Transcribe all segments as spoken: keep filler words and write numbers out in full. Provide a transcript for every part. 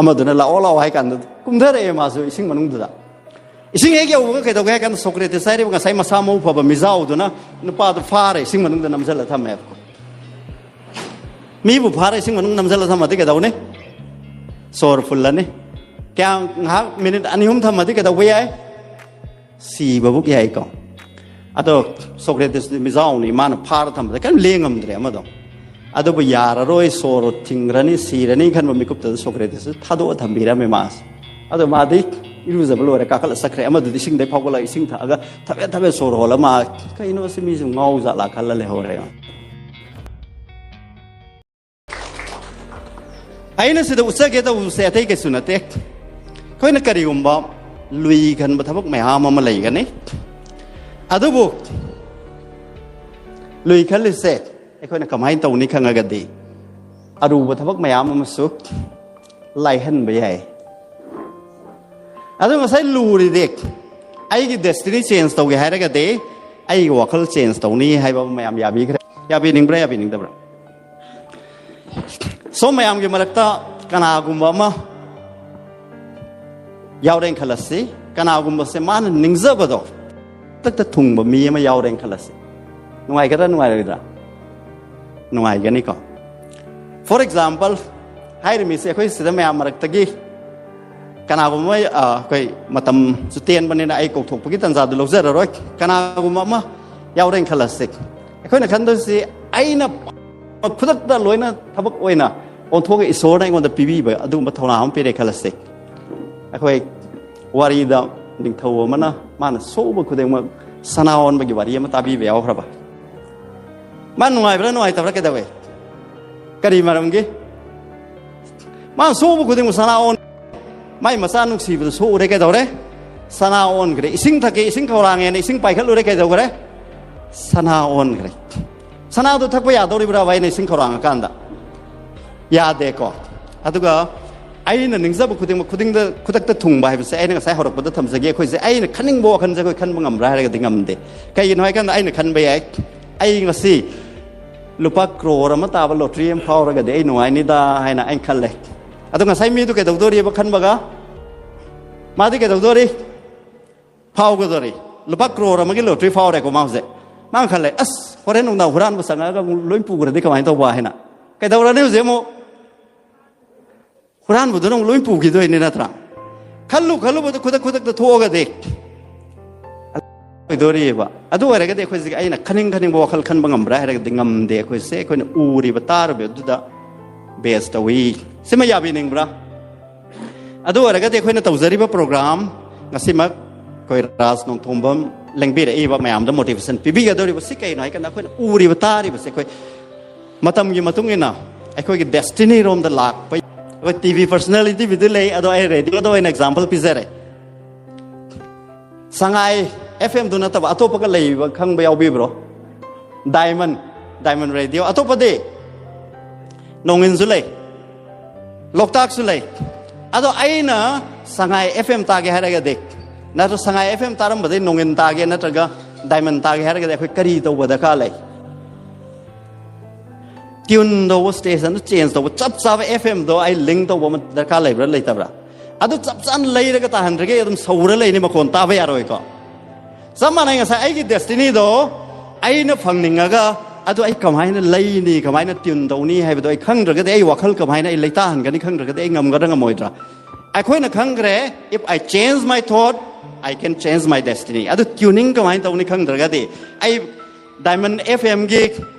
ꯑꯃꯗꯨꯅ "ꯂꯥꯛꯑꯣ, ꯂꯥꯛꯑꯣ" ꯍꯥꯏ ꯀꯥꯟꯗ ꯀꯨꯝꯊꯔꯛꯑꯦ ꯃꯥꯁꯨ ꯏꯁꯤꯡ ꯃꯅꯨꯡꯗꯨꯗ꯫ ꯏꯁꯤꯡ ꯍꯦꯛ ꯌꯧꯕꯒ ꯀꯩꯗꯧꯒꯦ ꯍꯥꯏ ꯀꯥꯟꯗ, ꯁꯣꯀ꯭ꯔꯦꯇꯤꯁ ꯍꯥꯏꯔꯤꯕ ꯉꯁꯥꯏ ꯃꯁꯥ ꯃꯎ ꯐꯕ ꯃꯤꯖꯥꯎꯗꯨꯅ ꯅꯨꯄꯥꯗꯨ ꯐꯥꯔꯦ, ꯏꯁꯤꯡ ꯃꯅꯨꯡꯗ ꯅꯝꯁꯤꯜꯂ ꯊꯝꯃꯦꯕꯀꯣ꯫ ꯃꯤꯕꯨ ꯐꯥꯔ ꯏꯁꯤꯡ ꯃꯅꯨꯡ ꯅꯝꯁꯤꯜꯂ ꯊꯝꯃꯗꯤ ꯀꯩꯗꯧꯅꯤ? ꯁꯣꯔ ꯐꯨꯜꯂꯅꯤ꯫ ꯀꯌꯥꯝ, ꯉꯥꯏꯍꯥꯛ ꯃꯤꯅꯤꯠ ꯑꯅꯤ ꯑꯍꯨꯝ ꯊꯝꯃꯗꯤ ꯀꯩꯗꯧꯕ ꯌꯥꯏ? ꯁꯤꯕꯕꯨ ꯌꯥꯏꯀꯣ꯫ ꯑꯗꯣ ꯁꯣꯀ꯭ꯔꯦꯇꯤꯁꯇꯤ ꯃꯤꯖꯥꯎꯅꯤ, ꯃꯥꯅ ꯐꯥꯔ ꯊꯝꯕꯗ ꯀꯔꯤꯝ ꯂꯦꯡꯉꯝꯗ꯭ꯔꯦ ꯑꯃꯗꯣ꯫ ꯑꯗꯨꯕꯨ ꯌꯥꯔꯔꯣꯏ, ꯁꯣꯔ ꯊꯤꯡꯈ꯭ꯔꯅꯤ, ꯁꯤꯔꯅꯤ ꯈꯟꯕ ꯃꯤꯀꯨꯞꯇꯨꯗ ꯁꯣꯀ꯭ꯔꯦꯇꯤꯁꯇꯨ ꯊꯥꯗꯣꯛꯑ ꯊꯝꯕꯤꯔꯝꯃꯦ ꯃꯥꯁꯦ꯫ ꯑꯗꯣ ꯃꯥꯗꯤ ꯏꯔꯨꯖꯕ ꯂꯣꯏꯔ ꯀꯥꯈꯠꯂ ꯆꯠꯈ꯭ꯔꯦ꯫ ꯑꯃꯗꯨꯗꯤ ꯏꯁꯤꯡꯗꯩ ꯐꯥꯎꯒꯠꯂꯒ ꯏꯁꯤꯡ ꯊꯛꯑꯒ ꯊꯕꯦꯠ ꯊꯕꯦꯠ ꯁꯣꯔ ꯍꯣꯜꯂ, "ꯃꯥ ꯀꯩꯅꯣ, ꯁꯤ ꯃꯤꯁꯨ ꯉꯥꯎ ꯖꯥꯠꯂꯥ?" ꯈꯜꯂ ꯂꯩꯍꯧꯔꯦ꯫ ꯑꯩꯅ ꯁꯤꯗ ꯎꯠꯆꯒꯦ ꯇꯧꯕꯁꯦ ꯑꯇꯩ ꯀꯩꯁꯨ ꯅꯠꯇꯦ꯫ ꯑꯩꯈꯣꯏꯅ ꯀꯔꯤꯒꯨꯝꯕ ꯂꯨꯏ ꯈꯟꯕ ꯊꯕꯛ ꯃꯌꯥꯝ ꯑꯃ ꯂꯩꯒꯅꯤ꯫ ꯑꯗꯨꯕꯨ ꯂꯨꯏ ꯈꯜꯂꯤꯁꯦ ꯑꯩꯈꯣꯏꯅ ꯀꯃꯥꯏꯅ ꯇꯧꯅꯤ ꯈꯪꯉꯒꯗꯤ, ꯑꯔꯨꯕ ꯊꯕꯛ ꯃꯌꯥꯝ ꯑꯃꯁꯨ ꯂꯥꯏꯍꯟꯕ ꯌꯥꯏ꯫ ꯑꯗꯨ ꯉꯁꯥꯏ ꯂꯨꯔꯤꯗꯤ, ꯑꯩꯒꯤ ꯗꯦꯁꯇꯤꯅꯤ ꯆꯦꯟꯖ ꯇꯧꯒꯦ ꯍꯥꯏꯔꯒꯗꯤ ꯑꯩꯒꯤ ꯋꯥꯈꯜ ꯆꯦꯟꯖ ꯇꯧꯅꯤ ꯍꯥꯏꯕ ꯑꯃ ꯃꯌꯥꯝ ꯌꯥꯕꯤꯈ꯭ꯔꯦ꯫ ꯌꯥꯕꯤꯅꯤꯡꯕ꯭ꯔꯥ, ꯌꯥꯕꯤꯅꯤꯡꯗꯕ꯭ꯔꯥ? ꯁꯣꯝ ꯃꯌꯥꯝꯒꯤ ꯃꯔꯛꯇ ꯀꯅꯥꯒꯨꯝꯕ ꯑꯃ ꯌꯥꯎꯔꯦꯅ ꯈꯜꯂꯁꯤ꯫ ꯀꯅꯥꯒꯨꯝꯕꯁꯦ ꯃꯥꯅ ꯅꯤꯡꯖꯕꯗꯣ ꯈꯨꯗꯛꯇ ꯊꯨꯡꯕ ꯃꯤ ꯑꯃ ꯌꯥꯎꯔꯦꯅ ꯈꯜꯂꯁꯤ꯫ ꯅꯨꯡꯉꯥꯏꯒꯗ꯭ꯔꯥ, ꯅꯨꯡꯉꯥꯏꯔꯣꯏꯗ꯭ꯔꯥ? ꯅꯨꯡꯉꯥꯏꯒꯅꯤꯀꯣ꯫ For example, ꯍꯥꯏꯔꯤꯕ ꯃꯤꯁꯦ ꯑꯩꯈꯣꯏ ꯁꯤꯗ ꯃꯌꯥꯝ ꯃꯔꯛꯇꯒꯤ ꯀꯅꯥꯒꯨꯝꯕ ꯑꯃ, ꯑ, ꯑꯩꯈꯣꯏ ꯃꯇꯝꯁꯨ ꯇꯦꯟꯕꯅꯤꯅ ꯑꯩ ꯀꯧꯊꯣꯛꯄꯒꯤ ꯇꯥꯟꯖꯥꯗꯨ ꯂꯧꯖꯔꯔꯣꯏ꯫ ꯀꯅꯥꯒꯨꯝꯕ ꯑꯃ ꯌꯥꯎꯔꯦꯅ ꯈꯜꯂꯁꯤ꯫ ꯑꯩꯈꯣꯏꯅ ꯈꯟꯗꯣꯏꯁꯤ, ꯑꯩꯅ ꯈꯨꯗꯛꯇ ꯂꯣꯏꯅ ꯊꯕꯛ ꯑꯣꯏꯅ ꯑꯣꯟꯊꯣꯛꯑꯒ ꯏꯁꯣꯔꯅ ꯑꯩꯉꯣꯟꯗ ꯄꯤꯕꯤꯕ ꯑꯗꯨꯒꯨꯝꯕ ꯊꯧꯅꯥ ꯑꯃ ꯄꯤꯔꯦ ꯈꯜꯂꯁꯤ꯫ ꯑꯩꯈꯣꯏ ꯋꯥꯔꯤꯗ ꯅꯤꯡꯊꯧ ꯑꯃꯅ ꯃꯥꯅ ꯁꯣꯛꯎꯕ ꯈꯨꯗꯤꯡꯃꯛ ꯁꯅꯥ ꯑꯣꯟꯕꯒꯤ ꯋꯥꯔꯤ ꯑꯃ ꯇꯥꯕꯤꯕ ꯌꯥꯎꯈ꯭ꯔꯕ? ꯃꯥ ꯅꯨꯡꯉꯥꯏꯕ꯭ꯔꯥ, ꯅꯨꯡꯉꯥꯏꯇꯕ꯭ꯔꯥ, ꯀꯩꯗꯧꯋꯦ? ꯀꯔꯤ ꯃꯔꯝꯒꯤ? ꯃꯥꯅ ꯁꯣꯛꯎꯕ ꯈꯨꯗꯤꯡꯃꯛ ꯁꯅꯥ ꯑꯣꯟ-, ꯃꯥꯏ ꯃꯆꯥ ꯅꯨꯡꯁꯤꯕꯗ ꯁꯣꯛꯎꯔꯦ, ꯀꯩꯗꯧꯔꯦ? ꯁꯅꯥ ꯑꯣꯟꯈ꯭ꯔꯦ꯫ ꯏꯁꯤꯡ ꯊꯛꯀꯦ, ꯏꯁꯤꯡ ꯈꯧꯔꯥꯡꯉꯦꯅ ꯏꯁꯤꯡ ꯄꯥꯏꯈꯠꯂꯨꯔꯦ, ꯀꯩꯗꯧꯈ꯭ꯔꯦ? ꯁꯅꯥ ꯑꯣꯟꯈ꯭ꯔꯦ꯫ ꯁꯅꯥꯗꯣ ꯊꯛꯄ ꯌꯥꯗꯧꯔꯤꯕ꯭ꯔꯥꯕ ꯑꯩꯅ ꯏꯁꯤꯡ ꯈꯧꯔꯥꯡꯉꯀꯥꯟꯗ? ꯌꯥꯗꯦꯀꯣ꯫ ꯑꯗꯨꯒ ꯑꯩꯅ ꯅꯤꯡꯖꯕ ꯈꯨꯗꯤꯡꯃꯛ ꯈꯨꯗꯤꯡꯗ ꯈꯨꯗꯛꯇ ꯊꯨꯡꯕ ꯍꯥꯏꯕꯁꯦ ꯑꯩꯅ ꯉꯁꯥꯏ ꯍꯧꯔꯛꯄꯗ ꯊꯝꯖꯒꯦ꯫ ꯑꯩꯈꯣꯏꯁꯦ ꯑꯩꯅ ꯈꯟꯅꯤꯡꯕ ꯋꯥꯈꯜꯁꯦ ꯑꯩꯈꯣꯏ ꯈꯟꯕ ꯉꯝꯕ꯭ꯔꯥ ꯍꯥꯏꯔꯒꯗꯤ ꯉꯝꯗꯦ꯫ ꯀꯩꯒꯤꯅꯣ ꯍꯥꯏꯀꯥꯟꯗ ꯑꯩꯅ ꯈꯟꯕ ꯌꯥꯏ, "ꯑꯩ ꯉꯁꯤ ꯂꯨꯄꯥ ꯀ꯭ꯔꯣꯔ ꯑꯃ ꯇꯥꯕ ꯂꯣꯇ꯭ꯔꯤ ꯑꯃ ꯐꯥꯎꯔꯒꯗꯤ ꯑꯩ ꯅꯨꯡꯉꯥꯏꯅꯤꯗ" ꯍꯥꯏꯅ ꯑꯩꯅ ꯈꯜꯂꯦ꯫ ꯑꯗꯣ ꯉꯁꯥꯏ ꯃꯤꯗꯨ ꯀꯩꯗꯧꯗꯣꯔꯤꯕ ꯈꯟꯕꯒ? ꯃꯥꯗꯤ ꯀꯩꯗꯧꯗꯣꯔꯤ? ꯐꯥꯎꯒꯗꯣꯔꯤ꯫ ꯂꯨꯄꯥ ꯀ꯭ꯔꯣꯔ ꯑꯃꯒꯤ ꯂꯣꯇ꯭ꯔꯤ ꯐꯥꯎꯔꯦꯀꯣ ꯃꯥꯁꯦ꯫ ꯃꯥꯅ ꯈꯜꯂꯦ, "ꯑꯁ, ꯍꯣꯔꯦꯟ ꯅꯨꯡꯗꯥꯡ ꯍꯨꯔꯥꯟꯕ ꯆꯪꯉꯛꯑꯒ ꯑꯃꯨꯛ ꯂꯣꯏ ꯄꯨꯈ꯭ꯔꯗꯤ ꯀꯃꯥꯏꯅ ꯇꯧꯕ?" ꯍꯥꯏꯅ꯫ ꯀꯩꯗꯧꯔꯅꯤ ꯍꯧꯖꯤꯛ ꯑꯃꯨꯛ? ꯍꯨꯔꯥꯟꯕꯗꯨꯅ ꯑꯃꯨꯛ ꯂꯣꯏ ꯄꯨꯈꯤꯗꯣꯏꯅꯤ ꯅꯠꯇ꯭ꯔꯥ? ꯈꯜꯂꯨ ꯈꯜꯂꯨꯕꯗ ꯈꯨꯗꯛ ꯈꯨꯗꯛꯇ ꯊꯣꯛꯑꯒꯗꯤ ꯑꯣꯏꯗꯣꯔꯤꯑꯕ꯫ ꯑꯗꯨ ꯑꯣꯏꯔꯒꯗꯤ ꯑꯩꯈꯣꯏꯁꯦ, ꯑꯩꯅ ꯈꯟꯅꯤꯡ ꯈꯟꯅꯤꯡꯕ ꯋꯥꯈꯜ ꯈꯟꯕ ꯉꯝꯕ꯭ꯔꯥ ꯍꯥꯏꯔꯒꯗꯤ ꯉꯝꯗꯦ꯫ ꯑꯩꯈꯣꯏꯁꯦ ꯑꯩꯈꯣꯏꯅ ꯎꯔꯤꯕ ꯇꯥꯔꯤꯕ ꯑꯗꯨꯗ ꯕꯦꯁ ꯇꯧꯏ꯫ ꯁꯤꯃ ꯌꯥꯕꯤꯅꯤꯡꯕ꯭ꯔꯥ? ꯑꯗꯨ ꯑꯣꯏꯔꯒꯗꯤ ꯑꯩꯈꯣꯏꯅ ꯇꯧꯖꯔꯤꯕ ꯄ꯭ꯔꯣꯒ꯭ꯔꯥꯝ ꯉꯁꯤꯃꯛ ꯑꯩꯈꯣꯏ ꯔꯥꯖ ꯅꯣꯡꯊꯣꯝꯕꯝ ꯂꯦꯡꯕꯤꯔꯛꯏꯕ ꯃꯌꯥꯝꯗ ꯃꯣꯇꯤꯚꯦꯁꯟ ꯄꯤꯕꯤꯒꯗꯧꯔꯤꯕ ꯁꯤ ꯀꯩꯅꯣ ꯍꯥꯏ ꯀꯥꯟꯗ, ꯑꯩꯈꯣꯏꯅ ꯎꯔꯤꯕ ꯇꯥꯔꯤꯕꯁꯦ ꯑꯩꯈꯣꯏ ꯃꯇꯝꯒꯤ ꯃꯇꯨꯡ ꯏꯟꯅ ꯑꯩꯈꯣꯏꯒꯤ ꯗꯦꯁꯇꯤꯅꯤ ꯔꯣꯝꯗ ꯂꯥꯛꯄ꯫ ꯑꯩꯈꯣꯏ ꯇꯤ ꯚꯤ ꯄꯔꯁꯅꯦꯂꯤꯇꯤꯕꯨꯗꯤ ꯂꯩ, ꯑꯗꯣ ꯑꯩ ꯔꯦꯗꯤꯑꯣꯗ ꯑꯣꯏꯅ ꯑꯦꯛꯖꯥꯝꯄꯜ ꯄꯤꯖꯔꯦ꯫ ꯁꯉꯥꯏ ꯑꯦꯐ ꯑꯦꯝꯗꯨ ꯅꯠꯇꯕ ꯑꯇꯣꯞꯄꯒ ꯂꯩꯕ ꯈꯪꯕ ꯌꯥꯎꯕꯤꯕ꯭ꯔꯣ? Diamond, diamond radio. ꯑꯇꯣꯞꯄꯗꯤ? ꯅꯣꯡꯏꯟꯁꯨ ꯂꯩ, ꯂꯣꯛꯇꯥꯛꯁꯨ ꯂꯩ꯫ ꯑꯗꯣ ꯑꯩꯅ ꯁꯉꯥꯏ ꯑꯦꯐ ꯑꯦꯝ ꯇꯥꯒꯦ ꯍꯥꯏꯔꯒꯗꯤ, ꯅꯠꯇ꯭ꯔ ꯁꯉꯥꯏ ꯑꯦꯐ ꯑꯦꯝ ꯇꯥꯔꯝꯕꯗꯒꯤ ꯅꯣꯡꯏꯟ ꯇꯥꯒꯦ ꯅꯠꯇ꯭ꯔꯒ ꯗꯥꯏꯃꯟ ꯇꯥꯒꯦ ꯍꯥꯏꯔꯒꯗꯤ ꯑꯩꯈꯣꯏ ꯀꯔꯤ ꯇꯧꯕ ꯗꯔꯀꯥꯔ ꯂꯩ? ꯇ꯭ꯌꯨꯟ ꯇꯧꯕ, ꯁ꯭ꯇꯦꯁꯟꯗꯨ ꯆꯦꯟꯖ ꯇꯧꯕ, ꯆꯞ ꯆꯥꯕ ꯑꯦꯐ ꯑꯦꯝꯗꯣ ꯑꯩ ꯂꯤꯡ ꯇꯧꯕ ꯑꯃ ꯗꯔꯀꯥꯔ ꯂꯩꯕ꯭ꯔꯥ ꯂꯩꯇꯕ꯭ꯔꯥ? ꯑꯗꯨ ꯆꯞ ꯆꯥꯅ ꯂꯩꯔꯒ ꯇꯥꯍꯟꯗ꯭ꯔꯤꯈꯩ ꯑꯗꯨꯝ ꯁꯧꯔ ꯂꯩꯅꯤ, ꯃꯈꯣꯟ ꯇꯥꯕ ꯌꯥꯔꯣꯏꯀꯣ꯫ ꯆꯞ ꯃꯥꯟꯅꯩ, ꯉꯁꯥꯏ ꯑꯩꯒꯤ ꯗꯦꯁꯇꯤꯅꯤꯗꯣ ꯑꯩꯅ ꯐꯪꯅꯤꯡꯉꯒ, ꯑꯗꯨ ꯑꯩ ꯀꯃꯥꯏꯅ ꯂꯩꯅꯤ, ꯀꯃꯥꯏꯅ ꯇ꯭ꯌꯨꯟ ꯇꯧꯅꯤ ꯍꯥꯏꯕꯗꯣ ꯑꯩ ꯈꯪꯗ꯭ꯔꯒꯗꯤ, ꯑꯩ ꯋꯥꯈꯜ ꯀꯃꯥꯏꯅ ꯑꯩ ꯂꯩꯇꯥꯍꯟꯒꯅꯤ ꯈꯪꯗ꯭ꯔꯒꯗꯤ, ꯑꯩ ꯉꯝꯒꯗ꯭ꯔꯥ ꯉꯝꯃꯣꯏꯗ꯭ꯔꯥ? ꯑꯩꯈꯣꯏꯅ ꯈꯪꯈ꯭ꯔꯦ, "If I change my thought, I can change my destiny." ꯑꯗꯨ ꯇ꯭ꯌꯨꯅꯤꯡ ꯀꯃꯥꯏꯅ ꯇꯧꯅꯤ ꯈꯪꯗ꯭ꯔꯒꯗꯤ, ꯑꯩ ꯗꯥꯏꯃꯟ ꯑꯦꯐ ꯑꯦꯝꯒꯤ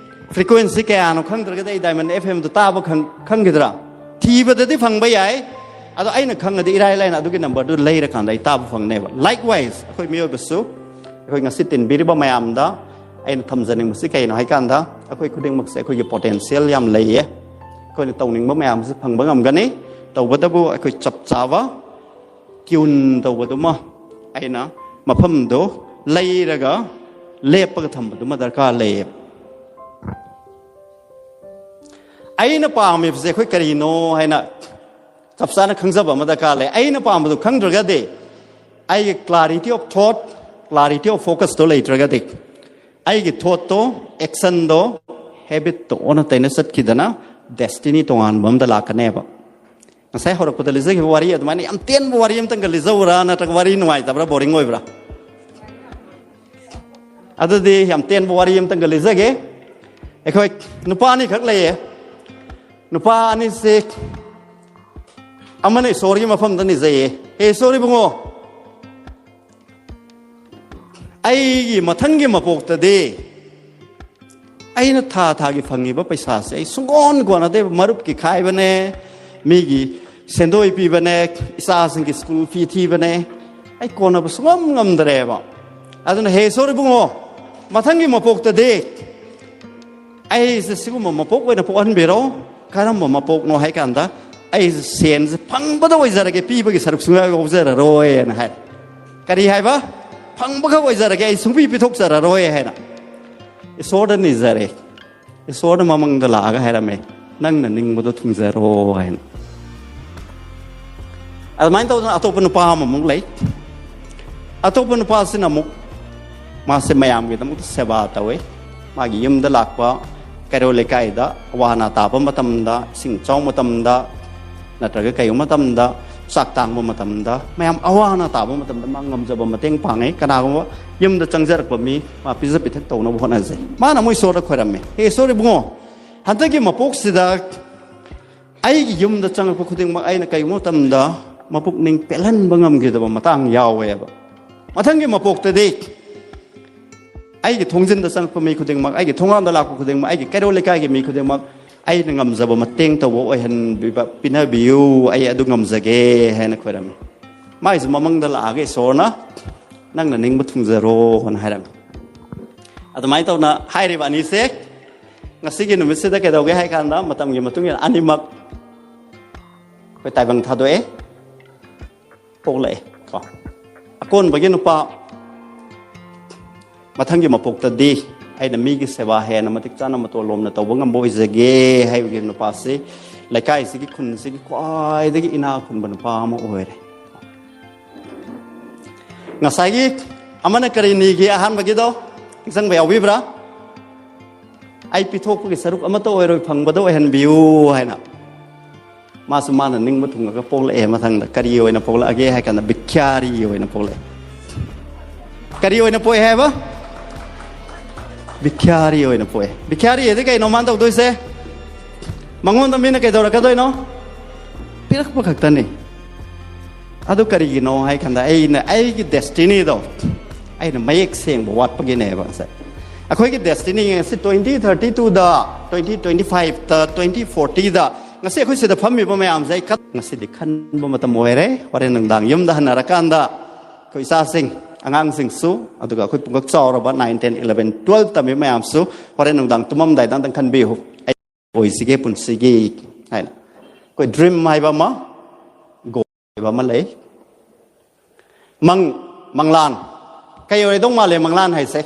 ꯐ꯭ꯔꯤꯀ꯭ꯋꯦꯟꯁꯤ ꯀꯌꯥꯅꯣ ꯈꯪꯗ꯭ꯔꯒꯗꯤ ꯑꯩ ꯗꯥꯏꯃꯟ ꯑꯦꯐ ꯑꯦꯝꯗꯣ ꯇꯥꯕ ꯈꯪ-, ꯈꯪꯈꯤꯗ꯭ꯔꯥ? ꯊꯤꯕꯗꯗꯤ ꯐꯪꯕ ꯌꯥꯏ, ꯑꯗꯣ ꯑꯩꯅ ꯈꯪꯉꯗꯤ ꯏꯔꯥꯏ ꯂꯥꯏꯅ ꯑꯗꯨꯒꯤ ꯅꯝꯕꯔꯗꯨ ꯂꯩꯔꯀꯥꯟꯗ ꯑꯩ ꯇꯥꯕ ꯐꯪꯅꯦꯕ꯫ ꯂꯥꯏꯛꯋꯥꯏꯁ ꯑꯩꯈꯣꯏ ꯃꯤꯑꯣꯏꯕꯁꯨ, ꯑꯩꯈꯣꯏ ꯉꯁꯤ ꯇꯤꯟꯕꯤꯔꯤꯕ ꯃꯌꯥꯝꯗ ꯑꯩꯅ ꯊꯝꯖꯅꯤꯡꯕꯁꯤ ꯀꯩꯅꯣ ꯍꯥꯏꯀꯥꯟꯗ, ꯑꯩꯈꯣꯏ ꯈꯨꯗꯤꯡꯃꯛꯁꯦ ꯑꯩꯈꯣꯏꯒꯤ ꯄꯣꯇꯦꯟꯁꯤꯌꯦꯜ ꯌꯥꯝ ꯂꯩꯌꯦ꯫ ꯑꯩꯈꯣꯏꯅ ꯇꯧꯅꯤꯡꯕ ꯃꯌꯥꯝꯁꯦ ꯐꯪꯕ ꯉꯝꯒꯅꯤ꯫ ꯇꯧꯕꯇꯕꯨ ꯑꯩꯈꯣꯏ ꯆꯞ ꯆꯥꯕ ꯇ꯭ꯌꯨꯟ ꯇꯧꯕꯗꯨꯃ, ꯑꯩꯅ ꯃꯐꯝꯗꯣ ꯂꯩꯔꯒ ꯂꯦꯞꯄꯒ ꯊꯝꯕꯗꯨꯃ ꯗꯔꯀꯥꯔ ꯂꯩꯌꯦꯕ꯫ ꯑꯩꯅ ꯄꯥꯝꯃꯤꯕꯁꯦ ꯑꯩꯈꯣꯏ ꯀꯔꯤꯅꯣ ꯍꯥꯏꯅ ꯆꯞ ꯆꯥꯅ ꯈꯪꯖꯕ ꯑꯃ ꯗꯔꯀꯥꯔ ꯂꯩ꯫ ꯑꯩꯅ ꯄꯥꯝꯕꯗꯨ ꯈꯪꯗ꯭ꯔꯒꯗꯤ, ꯑꯩꯒꯤ clarity of thought, clarity of focusꯇꯣ ꯂꯩꯇ꯭ꯔꯒꯗꯤ, ꯑꯩꯒꯤ ꯊꯣꯠꯇꯣ, ꯑꯦꯛꯁꯟꯗꯣ, ꯍꯦꯕꯤꯠꯇꯣ ꯑꯣꯟꯅ ꯇꯩꯅ ꯆꯠꯈꯤꯗꯅ ꯗꯦꯁꯇꯤꯅꯤ ꯇꯣꯉꯥꯟꯕ ꯑꯝꯗ ꯂꯥꯛꯀꯅꯦꯕ꯫ ꯉꯁꯥꯏ ꯍꯧꯔꯛꯄꯗ ꯂꯤꯖꯈꯤꯕ ꯋꯥꯔꯤ ꯑꯗꯨꯃꯥꯏꯅ ꯌꯥꯝ ꯇꯦꯟꯕ ꯋꯥꯔꯤ ꯑꯃꯇꯪꯒ ꯂꯤꯖꯧꯔꯥ, ꯅꯠꯇ꯭ꯔꯒ ꯋꯥꯔꯤ ꯅꯨꯡꯉꯥꯏꯇꯕ꯭ꯔꯥ, ꯕꯣꯔꯤꯡ ꯑꯣꯏꯕ꯭ꯔꯥ? ꯑꯗꯨꯗꯤ ꯌꯥꯝ ꯇꯦꯟꯕ ꯋꯥꯔꯤ ꯑꯃꯇꯪꯒ ꯂꯤꯖꯒꯦ꯫ ꯑꯩꯈꯣꯏ ꯅꯨꯄꯥ ꯑꯅꯤꯈꯛ ꯂꯩꯌꯦ꯫ ꯅꯨꯄꯥ ꯑꯅꯤꯁꯦ ꯑꯃꯅ ꯏꯁꯣꯔꯒꯤ ꯃꯐꯝꯗ ꯅꯤꯖꯩꯌꯦ, "ꯍꯦ ꯏꯁꯣꯔ ꯏꯕꯨꯡꯉꯣ, ꯑꯩꯒꯤ ꯃꯊꯪꯒꯤ ꯃꯄꯣꯛꯇꯗꯤ ꯑꯩꯅ ꯊꯥ ꯊꯥꯒꯤ ꯐꯪꯉꯤꯕ ꯄꯩꯁꯥꯁꯦ ꯑꯩ ꯁꯨꯡꯀꯣꯟ ꯀꯣꯟꯅꯗꯦꯕ꯫ ꯃꯔꯨꯞꯀꯤ ꯈꯥꯏꯕꯅꯦ, ꯃꯤꯒꯤ ꯁꯦꯟꯗꯣꯏ ꯄꯤꯕꯅꯦ, ꯏꯆꯥꯁꯤꯡꯒꯤ ꯁ꯭ꯀꯨꯜ ꯐꯤ ꯊꯤꯕꯅꯦ, ꯑꯩ ꯀꯣꯟꯅꯕ ꯁꯨꯡꯉꯝ ꯉꯝꯗ꯭ꯔꯦꯕ꯫ ꯑꯗꯨꯅ ꯍꯦ ꯏꯁꯣꯔ ꯏꯕꯨꯡꯉꯣ, ꯃꯊꯪꯒꯤ ꯃꯄꯣꯛꯇꯗꯤ ꯑꯩꯁꯦ ꯁꯤꯒꯨꯝꯕ ꯃꯄꯣꯛ ꯑꯣꯏꯅ ꯄꯣꯛꯍꯟꯕꯤꯔꯣ꯫ ꯀꯔꯝꯕ ꯃꯄꯣꯛꯅꯣ ꯍꯥꯏ ꯀꯥꯟꯗ, ꯑꯩꯁꯦ ꯁꯦꯟꯁꯦ ꯐꯪꯕꯗ ꯑꯣꯏꯖꯔꯒꯦ, ꯄꯤꯕꯒꯤ ꯁꯔꯨꯛ ꯁꯨꯡꯌꯥꯎ ꯌꯥꯎꯖꯔꯔꯣꯏꯅ" ꯍꯥꯏ꯫ ꯀꯔꯤ ꯍꯥꯏꯕ? "ꯐꯪꯕꯈꯛ ꯑꯣꯏꯖꯔꯒꯦ, ꯑꯩ ꯁꯨꯡꯄꯤ ꯄꯤꯊꯣꯛꯆꯔꯔꯣꯏ" ꯍꯥꯏꯅ ꯏꯁꯣꯔꯗ ꯅꯤꯖꯔꯦ꯫ ꯏꯁꯣꯔꯅ ꯃꯃꯪꯗ ꯂꯥꯛꯑꯒ ꯍꯥꯏꯔꯝꯃꯦ, "ꯅꯪꯅ ꯅꯤꯡꯕꯗꯣ ꯊꯨꯡꯖꯔꯣ" ꯍꯥꯏꯅ꯫ ꯑꯗꯨꯃꯥꯏꯅ ꯇꯧꯗꯅ ꯑꯇꯣꯞꯄ ꯅꯨꯄꯥ ꯑꯃꯃꯨꯛ ꯂꯩ꯫ ꯑꯇꯣꯞꯄ ꯅꯨꯄꯥꯁꯤꯅ ꯑꯃꯨꯛ, ꯃꯥꯁꯦ ꯃꯌꯥꯝꯒꯤꯗꯃꯛꯇ ꯁꯦꯕꯥ ꯇꯧꯋꯦ꯫ ꯃꯥꯒꯤ ꯌꯨꯝꯗ ꯂꯥꯛꯄ ꯀꯩꯔꯣꯜ ꯂꯩꯀꯥꯏꯗ ꯑꯋꯥ ꯑꯅꯥ ꯇꯥꯕ ꯃꯇꯝꯗ, ꯏꯁꯤꯡ ꯏꯆꯥꯎ ꯃꯇꯝꯗ, ꯅꯠꯇ꯭ꯔꯒ ꯀꯩꯒꯨꯝꯕ ꯃꯇꯝꯗ, ꯆꯥꯛ ꯇꯥꯡꯕ ꯃꯇꯝꯗ, ꯃꯌꯥꯝ ꯑꯋꯥ ꯑꯅꯥ ꯇꯥꯕ ꯃꯇꯝꯗ ꯃꯥ ꯉꯝꯖꯕ ꯃꯇꯦꯡ ꯄꯥꯡꯉꯦ꯫ ꯀꯅꯥꯒꯨꯝꯕ ꯌꯨꯝꯗ ꯆꯪꯖꯔꯛꯄ ꯃꯤ, ꯃꯥ ꯄꯤꯖ ꯄꯤꯊꯛ ꯇꯧꯅꯕ ꯍꯣꯠꯅꯖꯩ꯫ ꯃꯥꯅ ꯑꯃꯨꯛ ꯏꯁꯣꯔꯗ ꯈꯣꯏꯔꯝꯃꯦ, "ꯍꯦ ꯏꯁꯣꯔ ꯏꯕꯨꯡꯉꯣ, ꯍꯟꯗꯛꯀꯤ ꯃꯄꯣꯛꯁꯤꯗ ꯑꯩꯒꯤ ꯌꯨꯝꯗ ꯆꯪꯉꯛꯄ ꯈꯨꯗꯤꯡꯃꯛ ꯑꯩꯅ ꯀꯩꯒꯨꯝꯕ ꯃꯇꯝꯗ ꯃꯄꯨꯛꯅꯤꯡ ꯄꯦꯜꯍꯟꯕ ꯉꯝꯈꯤꯗꯕ ꯃꯇꯥꯡ ꯌꯥꯎꯋꯦꯕ꯫ ꯃꯊꯪꯒꯤ ꯃꯄꯣꯛꯇꯗꯤ ꯑꯩꯒꯤ ꯊꯣꯡꯖꯤꯟꯗ ꯆꯪꯉꯛꯄ ꯃꯤ ꯈꯨꯗꯤꯡꯃꯛ, ꯑꯩꯒꯤ ꯊꯣꯡꯒꯥꯟꯗ ꯂꯥꯛꯄ ꯈꯨꯗꯤꯡꯃꯛ, ꯑꯩꯒꯤ ꯀꯩꯔꯣꯜ ꯂꯩꯀꯥꯏꯒꯤ ꯃꯤ ꯈꯨꯗꯤꯡꯃꯛ ꯑꯩꯅ ꯉꯝꯖꯕ ꯃꯇꯦꯡ ꯇꯧꯕ ꯑꯣꯏꯍꯟꯕꯤꯕ, ꯄꯤꯅꯕꯤꯌꯨ, ꯑꯩ ꯑꯗꯨ ꯉꯝꯖꯒꯦ" ꯍꯥꯏꯅ ꯈꯣꯏꯔꯝꯃꯤ꯫ ꯃꯥꯏꯁꯨ ꯃꯃꯪꯗ ꯂꯥꯛꯑꯒ ꯏꯁꯣꯔꯅ, "ꯅꯪꯅ ꯅꯤꯡꯕ ꯊꯨꯡꯖꯔꯣ" ꯍꯥꯏꯅ ꯍꯥꯏꯔꯝꯃꯤ꯫ ꯑꯗꯨꯃꯥꯏꯅ ꯇꯧꯅ ꯍꯥꯏꯔꯤꯕ ꯑꯅꯤꯁꯦ ꯉꯁꯤꯒꯤ ꯅꯨꯃꯤꯠꯁꯤꯗ ꯀꯩꯗꯧꯒꯦ ꯍꯥꯏ ꯀꯥꯟꯗ, ꯃꯇꯝꯒꯤ ꯃꯇꯨꯡ ꯏꯟꯅ ꯑꯅꯤꯃꯛ ꯑꯩꯈꯣꯏ ꯇꯥꯏꯕꯪ ꯊꯥꯗꯣꯛꯑꯦ, ꯄꯣꯛꯂꯛꯑꯦ ꯀꯣ꯫ ꯑꯀꯣꯟꯕꯒꯤ ꯅꯨꯄꯥ, ꯃꯊꯪꯒꯤ ꯃꯄꯣꯛꯇꯗꯤ ꯑꯩꯅ ꯃꯤꯒꯤ ꯁꯦꯕꯥ ꯍꯦꯟꯅ ꯃꯇꯤꯛ ꯆꯥꯅ ꯃꯇꯣꯟ ꯂꯣꯝꯅ ꯇꯧꯕ ꯉꯝꯕ ꯑꯣꯏꯖꯒꯦ ꯍꯥꯏꯕꯒꯤ ꯅꯨꯄꯥꯁꯤ ꯂꯩꯀꯥꯏꯁꯤꯒꯤ, ꯈꯨꯟꯁꯤꯒꯤ ꯈ꯭ꯋꯥꯏꯗꯒꯤ ꯏꯅꯥꯛ ꯈꯨꯟꯕ ꯅꯨꯄꯥ ꯑꯃ ꯑꯣꯏꯔꯦ꯫ ꯉꯁꯥꯏꯒꯤ ꯑꯃꯅ ꯀꯔꯤ ꯅꯤꯒꯦ? ꯑꯍꯥꯟꯕꯒꯤꯗꯣ ꯅꯤꯡꯁꯤꯡꯕ ꯌꯥꯎꯕꯤꯕ꯭ꯔꯥ? "ꯑꯩ ꯄꯤꯊꯣꯛꯄꯒꯤ ꯁꯔꯨꯛ ꯑꯃꯠꯇ ꯑꯣꯏꯔꯣꯏ, ꯐꯪꯕꯗ ꯑꯣꯏꯍꯟꯕꯤꯌꯨ" ꯍꯥꯏꯅ꯫ ꯃꯥꯁꯨ ꯃꯥꯅ ꯅꯤꯡꯕ ꯊꯨꯡꯉꯒ ꯄꯣꯛꯂꯛꯑꯦ꯫ ꯃꯊꯪꯗ ꯀꯔꯤ ꯑꯣꯏꯅ ꯄꯣꯛꯂꯛꯑꯒꯦ ꯍꯥꯏ ꯀꯥꯟꯗ ꯕꯤꯈ꯭ꯌꯥꯔꯤ ꯑꯣꯏꯅ ꯄꯣꯛꯂꯛꯑꯦ꯫ ꯀꯔꯤ ꯑꯣꯏꯅ ꯄꯣꯛꯑꯦ ꯍꯥꯏꯕ? ꯕꯤꯈ꯭ꯌꯥꯔꯤ ꯑꯣꯏꯅ ꯄꯣꯛꯑꯦ꯫ ꯕꯤꯈ꯭ꯌꯥꯔꯤ ꯍꯥꯏꯗꯤ ꯀꯩꯅꯣ ꯃꯥꯅ ꯇꯧꯗꯣꯏꯁꯦ? ꯃꯉꯣꯟꯗ ꯃꯤꯅ ꯀꯩꯗꯧꯔꯛꯀꯗꯣꯏꯅꯣ? ꯄꯤꯔꯛꯄ ꯈꯛꯇꯅꯤ꯫ ꯑꯗꯨ ꯀꯔꯤꯒꯤꯅꯣ ꯍꯥꯏ ꯀꯥꯟꯗ ꯑꯩꯅ ꯑꯩꯒꯤ ꯗꯦꯁꯇꯤꯅꯤꯗꯣ ꯑꯩꯅ ꯃꯌꯦꯛ ꯁꯦꯡꯕ ꯋꯥꯠꯄꯒꯤꯅꯦꯕ꯫ ꯉꯁꯥꯏ ꯑꯩꯈꯣꯏꯒꯤ ꯗꯦꯁꯇꯤꯅꯤ ꯉꯁꯤ ꯇ꯭ꯋꯦꯟꯇꯤ ꯊꯥꯔꯇꯤ ꯇꯨꯗ, ꯇ꯭ꯋꯦꯟꯇꯤ ꯇ꯭ꯋꯦꯟꯇꯤ ꯐꯥꯏꯚꯇ, ꯇ꯭ꯋꯦꯟꯇꯤ ꯐꯣꯔꯇꯤꯗ ꯉꯁꯤ ꯑꯩꯈꯣꯏ ꯁꯤꯗ ꯐꯝꯃꯤꯕ ꯃꯌꯥꯝꯁꯦ ꯑꯩ ꯀꯠ-, ꯉꯁꯤꯗꯤ ꯈꯟꯕ ꯃꯇꯝ ꯑꯣꯏꯔꯦ꯫ ꯍꯣꯔꯦꯟ ꯅꯨꯡꯗꯥꯡ ꯌꯨꯝꯗ ꯍꯟꯅꯔꯀꯥꯟꯗ ꯑꯩꯈꯣꯏ ꯏꯆꯥꯁꯤꯡ, ꯑꯉꯥꯡꯁꯤꯡꯁꯨ, ꯑꯗꯨꯒ ꯑꯩꯈꯣꯏ ꯄꯨꯡꯀꯛ ꯆꯥꯎꯔꯕ ꯅꯥꯏꯟ, ꯇꯦꯟ, ꯏꯂꯚꯦꯟ, ꯇꯨꯋꯦꯜꯕ ꯇꯝꯃꯤꯕ ꯃꯌꯥꯝꯁꯨ ꯍꯣꯔꯦꯟ ꯅꯨꯡꯗꯥꯡ ꯇꯨꯝꯃꯝꯗꯥꯏꯗ ꯑꯝꯇꯪ ꯈꯟꯕꯤꯌꯨ꯫ ꯑꯩ ꯑꯣꯏꯁꯤꯒꯦ ꯄꯨꯟꯁꯤꯒꯤ ꯍꯥꯏꯅ꯫ ꯑꯩꯈꯣꯏ ꯗ꯭ꯔꯤꯝ ꯍꯥꯏꯕ ꯑꯃ, ꯒꯣꯜ ꯍꯥꯏꯕ ꯑꯃ ꯂꯩ꯫ ꯃꯪ, ꯃꯪꯂꯥꯟ꯫ ꯀꯩ ꯑꯣꯏꯗꯧ ꯃꯥꯜꯂꯦ ꯃꯪꯂꯥꯟ ꯍꯥꯏꯁꯦ?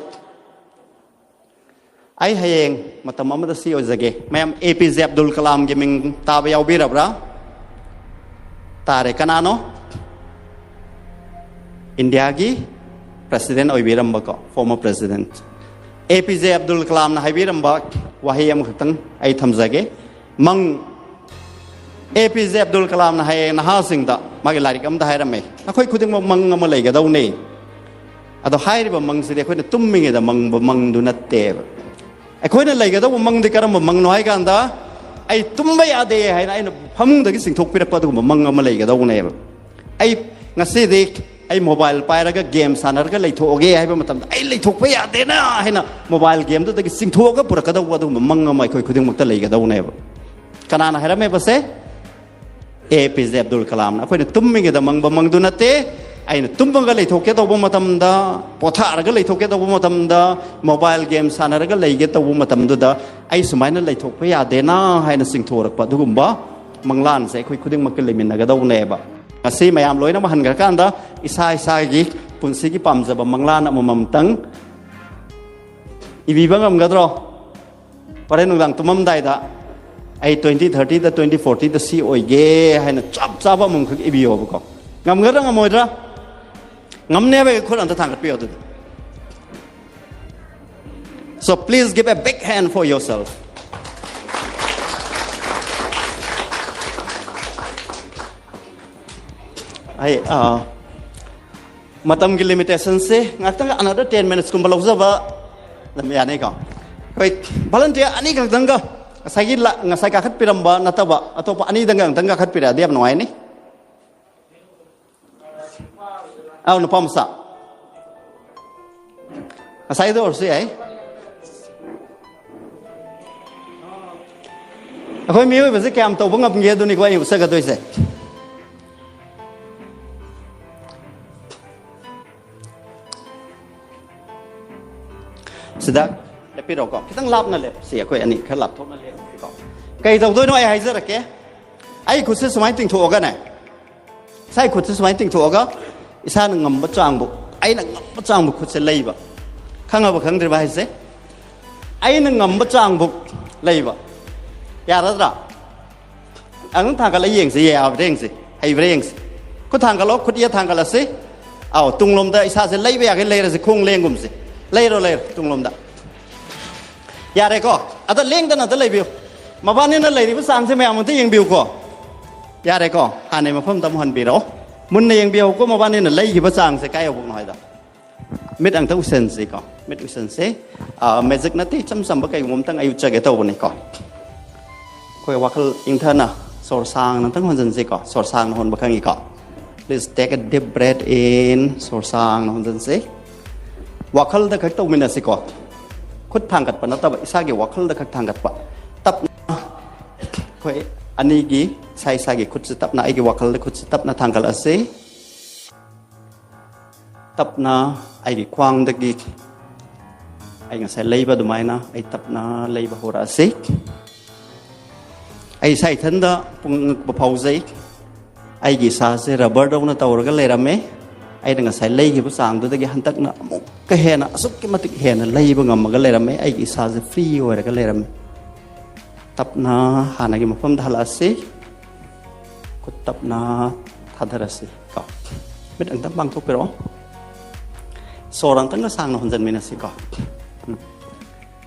ꯑꯩ ꯍꯌꯦꯡ ꯃꯇꯝ ꯑꯃꯗ ꯁꯤ ꯑꯣꯏꯖꯒꯦ꯫ ꯃꯌꯥꯝ ꯑꯦ ꯄꯤ ꯖꯦ ꯑꯕꯗꯨꯜ ꯀꯂꯥꯝꯒꯤ ꯃꯤꯡ ꯇꯥꯕ ꯌꯥꯎꯕꯤꯔꯕ꯭ꯔꯥ? ꯇꯥꯔꯦ꯫ ꯀꯅꯥꯅꯣ? ꯏꯟꯗꯤꯌꯥꯒꯤ ꯄ꯭ꯔꯦꯁꯤꯗꯦꯟ ꯑꯣꯏꯕꯤꯔꯝꯕꯀꯣ, ꯐꯣꯔꯃꯔ ꯄ꯭ꯔꯦꯁꯤꯗꯦꯟ ꯑꯦ ꯄꯤ ꯖꯦ ꯑꯕꯗꯨꯜ ꯀꯂꯥꯝꯅ ꯍꯥꯏꯕꯤꯔꯝꯕ ꯋꯥꯍꯩ ꯑꯃꯈꯛꯇꯪ ꯑꯩ ꯊꯝꯖꯒꯦ꯫ ꯃꯪ, ꯑꯦ ꯄꯤ ꯖꯦ ꯑꯕꯗꯨꯜ ꯀꯂꯥꯝꯅ ꯍꯥꯏꯌꯦ ꯅꯍꯥꯁꯤꯡꯗ, ꯃꯥꯒꯤ ꯂꯥꯏꯔꯤꯛ ꯑꯃꯗ ꯍꯥꯏꯔꯝꯃꯦ, "ꯑꯩꯈꯣꯏ ꯈꯨꯗꯤꯡꯃꯛ ꯃꯪ ꯑꯃ ꯂꯩꯒꯗꯧꯅꯦ꯫ ꯑꯗꯣ ꯍꯥꯏꯔꯤꯕ ꯃꯪꯁꯤꯗꯤ ꯑꯩꯈꯣꯏꯅ ꯇꯨꯝꯃꯤꯉꯩꯗ ꯃꯪꯕ ꯃꯪꯗꯨ ꯅꯠꯇꯦꯕ꯫ ꯑꯩꯈꯣꯏꯅ ꯂꯩꯒꯗꯧꯕ ꯃꯪꯗꯤ ꯀꯔꯝꯕ ꯃꯪꯅꯣ ꯍꯥꯏ ꯀꯥꯟꯗ, ꯑꯩ ꯇꯨꯝꯕ ꯌꯥꯗꯦ ꯍꯥꯏꯅ ꯑꯩꯅ ꯐꯃꯨꯡꯗꯒꯤ ꯆꯤꯡꯊꯣꯛꯄꯤꯔꯛꯄ ꯑꯗꯨꯒꯨꯝꯕ ꯃꯪ ꯑꯃ ꯂꯩꯒꯗꯧꯕꯅꯦꯕ꯫ ꯑꯩ ꯉꯁꯤꯗꯤ ꯑꯩ ꯃꯣꯕꯥꯏꯜ ꯄꯥꯏꯔꯒ ꯒꯦꯝ ꯁꯥꯟꯅꯔꯒ ꯂꯩꯊꯣꯛꯑꯒꯦ ꯍꯥꯏꯕ ꯃꯇꯝꯗ, ꯑꯩ ꯂꯩꯊꯣꯛꯄ ꯌꯥꯗꯦꯅ ꯍꯥꯏꯅ ꯃꯣꯕꯥꯏꯜ ꯒꯦꯝꯗꯨꯗꯒꯤ ꯆꯤꯡꯊꯣꯛꯑꯒ ꯄꯨꯔꯛꯀꯗꯧꯕ ꯑꯗꯨꯒꯨꯝꯕ ꯃꯪ ꯑꯃ ꯑꯩꯈꯣꯏ ꯈꯨꯗꯤꯡꯃꯛꯇ ꯂꯩꯒꯗꯧꯕꯅꯦꯕ꯫ ꯀꯅꯥꯅ ꯍꯥꯏꯔꯝꯃꯦꯕꯁꯦ? ꯑꯦ ꯄꯤ ꯖꯦ ꯑꯕꯗꯨꯜ ꯀꯂꯥꯝꯅ꯫ ꯑꯩꯈꯣꯏꯅ ꯇꯨꯝꯃꯤꯉꯩꯗ ꯃꯪꯕ ꯃꯪꯗꯨ ꯅꯠꯇꯦ, ꯑꯩꯅ ꯇꯨꯝꯃꯒ ꯂꯩꯊꯣꯛꯀꯦ ꯇꯧꯕ ꯃꯇꯝꯗ, ꯄꯣꯊꯥꯔꯒ ꯂꯩꯊꯣꯛꯀꯦ ꯇꯧꯕ ꯃꯇꯝꯗ, ꯃꯣꯕꯥꯏꯜ ꯒꯦꯝ ꯁꯥꯟꯅꯔꯒ ꯂꯩꯒꯦ ꯇꯧꯕ ꯃꯇꯝꯗꯨꯗ ꯑꯩ ꯁꯨꯃꯥꯏꯅ ꯂꯩꯊꯣꯛꯄ ꯌꯥꯗꯦꯅ ꯍꯥꯏꯅ ꯆꯤꯡꯊꯣꯔꯛꯄ ꯑꯗꯨꯒꯨꯝꯕ ꯃꯪꯂꯥꯟꯁꯦ ꯑꯩꯈꯣꯏ ꯈꯨꯗꯤꯡꯃꯛꯀꯤ ꯂꯩꯃꯤꯟꯅꯒꯗꯧꯕꯅꯦꯕ꯫ ꯉꯁꯤ ꯃꯌꯥꯝ ꯂꯣꯏꯅꯃꯛ ꯍꯟꯈ꯭ꯔꯀꯥꯟꯗ ꯏꯁꯥ ꯏꯁꯥꯒꯤ ꯄꯨꯟꯁꯤꯒꯤ ꯄꯥꯝꯖꯕ ꯃꯪꯂꯥꯟ ꯑꯃꯃꯝꯇꯪ ꯏꯕꯤꯕ ꯉꯝꯒꯗ꯭ꯔꯣ? ꯍꯣꯔꯦꯟ ꯅꯨꯡꯗꯥꯡ ꯇꯨꯝꯃꯝꯗꯥꯏꯗ ꯑꯩ ꯇ꯭ꯋꯦꯟꯇꯤ ꯊꯥꯔꯇꯤꯗ, ꯇ꯭ꯋꯦꯟꯇꯤ ꯐꯣꯔꯇꯤꯗ ꯁꯤ ꯑꯣꯏꯒꯦ ꯍꯥꯏꯅ ꯆꯞ ꯆꯥꯕ ꯑꯃꯃꯝꯈꯛ ꯏꯕꯤꯌꯣꯕꯀꯣ꯫ ꯉꯝꯒꯗ꯭ꯔꯥ ꯉꯝꯃꯣꯏꯗ꯭ꯔꯥ? ꯉꯝꯅꯦꯕ, ꯈꯨꯠ ꯑꯝꯇ ꯊꯥꯡꯒꯠꯄꯤꯌꯣ ꯑꯗꯨꯗꯤ꯫ So please give a big hand for yourself. ꯑꯩ ꯑꯥ, ꯃꯇꯝꯒꯤ limitationꯁꯦ ꯉꯥꯛꯇꯪ, another ten minutesꯀꯨꯝꯕ ꯂꯧꯖꯕ ꯑꯗꯨꯝ ꯌꯥꯅꯤꯀꯣ? ꯑꯩꯈꯣꯏ volunteer ꯑꯅꯤꯈꯛꯇꯪꯒ, ꯉꯁꯥꯏꯒꯤ ꯂ-, ꯉꯁꯥꯏ ꯀꯥꯈꯠꯄꯤꯔꯝꯕ ꯅꯠꯇꯕ ꯑꯇꯣꯞꯄ ꯑꯅꯤꯗꯪꯒ ꯑꯃꯨꯛꯇꯪ ꯀꯥꯈꯠꯄꯤꯔꯛꯑꯗꯤ ꯌꯥꯝ ꯅꯨꯡꯉꯥꯏꯅꯤ꯫ ꯑꯧ, ꯅꯨꯄꯥ ꯃꯆꯥ꯫ ꯉꯁꯥꯏꯗꯣ ꯑꯣꯏꯔꯁꯨ ꯌꯥꯏ꯫ ꯑꯩꯈꯣꯏ ꯃꯤꯑꯣꯏꯕꯁꯦ ꯀꯌꯥꯝ ꯇꯧꯕ ꯉꯝꯒꯦ ꯑꯗꯨꯅꯤꯀꯣ ꯑꯩ ꯎꯠꯆꯒꯗꯣꯏꯁꯦ꯫ ꯁꯤꯗ ꯂꯦꯞꯄꯤꯔꯣꯀꯣ, ꯈꯤꯇꯪ ꯂꯥꯞꯅ ꯂꯦꯞꯁꯤ, ꯑꯩꯈꯣꯏ ꯑꯅꯤ ꯈꯔ ꯂꯥꯞꯊꯣꯛꯅ ꯂꯦꯞꯁꯤꯀꯣ꯫ ꯀꯩ ꯇꯧꯗꯣꯏꯅꯣ ꯑꯩ ꯍꯥꯏꯖꯔꯛꯀꯦ꯫ ꯑꯩ ꯈꯨꯠꯁꯦ ꯁꯨꯃꯥꯏꯅ ꯇꯤꯡꯊꯣꯛꯑꯒꯅꯦ, ꯏꯁꯥꯒꯤ ꯈꯨꯠꯁꯦ ꯁꯨꯃꯥꯏꯅ ꯇꯤꯡꯊꯣꯛꯑꯒ ꯏꯁꯥꯅ ꯉꯝꯕ ꯆꯥꯡꯕꯨ, ꯑꯩꯅ ꯉꯝꯕ ꯆꯥꯡꯕꯨ ꯈꯨꯠꯁꯦ ꯂꯩꯕ꯫ ꯈꯪꯉꯕ ꯈꯪꯗ꯭ꯔꯤꯕ ꯍꯥꯏꯁꯦ? ꯑꯩꯅ ꯉꯝꯕ ꯆꯥꯡꯕꯨ ꯂꯩꯕ꯫ ꯌꯥꯔꯗ꯭ꯔꯥ? ꯑꯗꯨꯝ ꯊꯥꯡꯒꯠꯂ ꯌꯦꯡꯁꯤ, ꯌꯥꯕ꯭ꯔꯥ ꯌꯦꯡꯁꯤ, ꯍꯩꯕ꯭ꯔꯥ ꯌꯦꯡꯁꯤ꯫ ꯈꯨꯠ ꯊꯥꯡꯒꯠꯂꯣ, ꯈꯨꯠ ꯌꯦꯠ ꯊꯥꯡꯒꯠꯂꯁꯤ꯫ ꯑꯧ, ꯇꯨꯡꯂꯣꯝꯗ ꯏꯁꯥꯁꯦ ꯂꯩꯕ ꯌꯥꯒꯦ ꯂꯩꯔꯁꯤ, ꯈꯣꯡ ꯂꯦꯡꯒꯨꯝꯁꯤ꯫ ꯂꯩꯔꯣ, ꯂꯩꯔꯣ, ꯇꯨꯡꯂꯣꯝꯗ꯫ ꯌꯥꯔꯦꯀꯣ? ꯑꯗ ꯂꯦꯡꯗꯅ ꯑꯗ ꯂꯩꯕꯤꯌꯨ꯫ ꯃꯕꯥꯅꯤꯅ ꯂꯩꯔꯤꯕ ꯆꯥꯡꯁꯦ ꯃꯌꯥꯝ ꯑꯝꯇ ꯌꯦꯡꯕꯤꯌꯨꯀꯣ꯫ ꯌꯥꯔꯦꯀꯣ? ꯍꯥꯟꯅꯩ ꯃꯐꯝꯗ ꯑꯃꯨꯛ ꯍꯟꯕꯤꯔꯛꯑꯣ꯫ ꯃꯨꯟꯅ ꯌꯦꯡꯕꯤꯍꯧꯀꯣ, ꯃꯕꯥꯅꯤꯅ ꯂꯩꯈꯤꯕ ꯆꯥꯡꯁꯦ ꯀꯥꯏ ꯌꯧꯕꯅꯣ ꯍꯥꯏꯗꯣ꯫ ꯃꯤꯠ ꯑꯝꯇ ꯎꯁꯟꯁꯤꯀꯣ, ꯃꯤꯠ ꯎꯁꯟꯁꯦ꯫ ꯑꯥ, magic ꯅꯠꯇꯦ, ꯏꯆꯝ ꯆꯝꯕ ꯀꯩꯒꯨꯝꯕ ꯑꯝꯇꯪ ꯑꯩ ꯎꯠꯆꯒꯦ ꯇꯧꯕꯅꯤꯀꯣ꯫ ꯑꯩꯈꯣꯏ ꯋꯥꯈꯜ ꯏꯪꯊꯅ ꯁꯣꯔ ꯁꯥꯡꯅ ꯑꯝꯇꯪ ꯍꯣꯟꯖꯟꯁꯤꯀꯣ, ꯁꯣꯔ ꯁꯥꯡꯅ ꯍꯣꯟꯕ ꯈꯪꯉꯤꯀꯣ? Please take a deep breath in, ꯁꯣꯔ ꯁꯥꯡꯅ ꯍꯣꯟꯖꯟꯁꯤ꯫ ꯋꯥꯈꯜꯗ ꯈꯛ ꯇꯧꯃꯤꯟꯅꯁꯤꯀꯣ, ꯈꯨꯠ ꯊꯥꯡꯒꯠꯄ ꯅꯠꯇꯕ, ꯏꯁꯥꯒꯤ ꯋꯥꯈꯜꯗ ꯈꯛ ꯊꯥꯡꯒꯠꯄ꯫ ꯇꯞꯅ ꯑꯩꯈꯣꯏ ꯑꯅꯤꯒꯤ ꯏꯁꯥ ꯏꯁꯥꯒꯤ ꯈꯨꯠꯁꯤ ꯇꯞꯅ, ꯑꯩꯒꯤ ꯋꯥꯈꯜꯗ ꯈꯨꯠꯁꯤ ꯇꯞꯅ ꯊꯥꯡꯒꯠꯂꯁꯤ꯫ ꯇꯞꯅ ꯑꯩꯒꯤ ꯈ꯭ꯋꯥꯡꯗꯒꯤ ꯑꯩ ꯉꯁꯥꯏ ꯂꯩꯕ ꯑꯗꯨꯃꯥꯏꯅ ꯑꯩ ꯇꯞꯅ ꯂꯩꯕ ꯍꯧꯔꯛꯑꯁꯤ꯫ ꯑꯩ ꯏꯁꯥ ꯏꯊꯟꯗ ꯄꯨꯡꯉꯛꯄ ꯐꯥꯎꯖꯩ꯫ ꯑꯩꯒꯤ ꯏꯁꯥꯁꯦ rubber ꯗꯧꯅ ꯇꯧꯔꯒ ꯂꯩꯔꯝꯃꯦ꯫ ꯑꯩꯅ ꯉꯁꯥꯏ ꯂꯩꯈꯤꯕ ꯆꯥꯡꯗꯨꯗꯒꯤ ꯍꯟꯗꯛꯅ ꯑꯃꯨꯛꯀ ꯍꯦꯟꯅ, ꯑꯁꯨꯛꯀꯤ ꯃꯇꯤꯛ ꯍꯦꯟꯅ ꯂꯩꯕ ꯉꯝꯃꯒ ꯂꯩꯔꯝꯃꯦ꯫ ꯑꯩꯒꯤ ꯏꯁꯥꯁꯦ free ꯑꯣꯏꯔꯒ ꯂꯩꯔꯝꯃꯦ꯫ ꯇꯞꯅ ꯍꯥꯟꯅꯒꯤ ꯃꯐꯝꯗ ꯍꯜꯂꯛꯑꯁꯤ꯫ ꯈꯨꯠ ꯇꯞꯅ ꯊꯥꯗꯔꯁꯤ ꯀꯣ꯫ ꯃꯤꯠ ꯑꯝꯇꯪ ꯄꯥꯡꯊꯣꯛꯄꯤꯔꯛꯑꯣ꯫ ꯁꯣꯔ ꯑꯝꯇꯪꯒ ꯁꯥꯡꯅ ꯍꯣꯟꯖꯟꯃꯤꯟꯅꯁꯤ ꯀꯣ꯫ ꯎꯝ꯫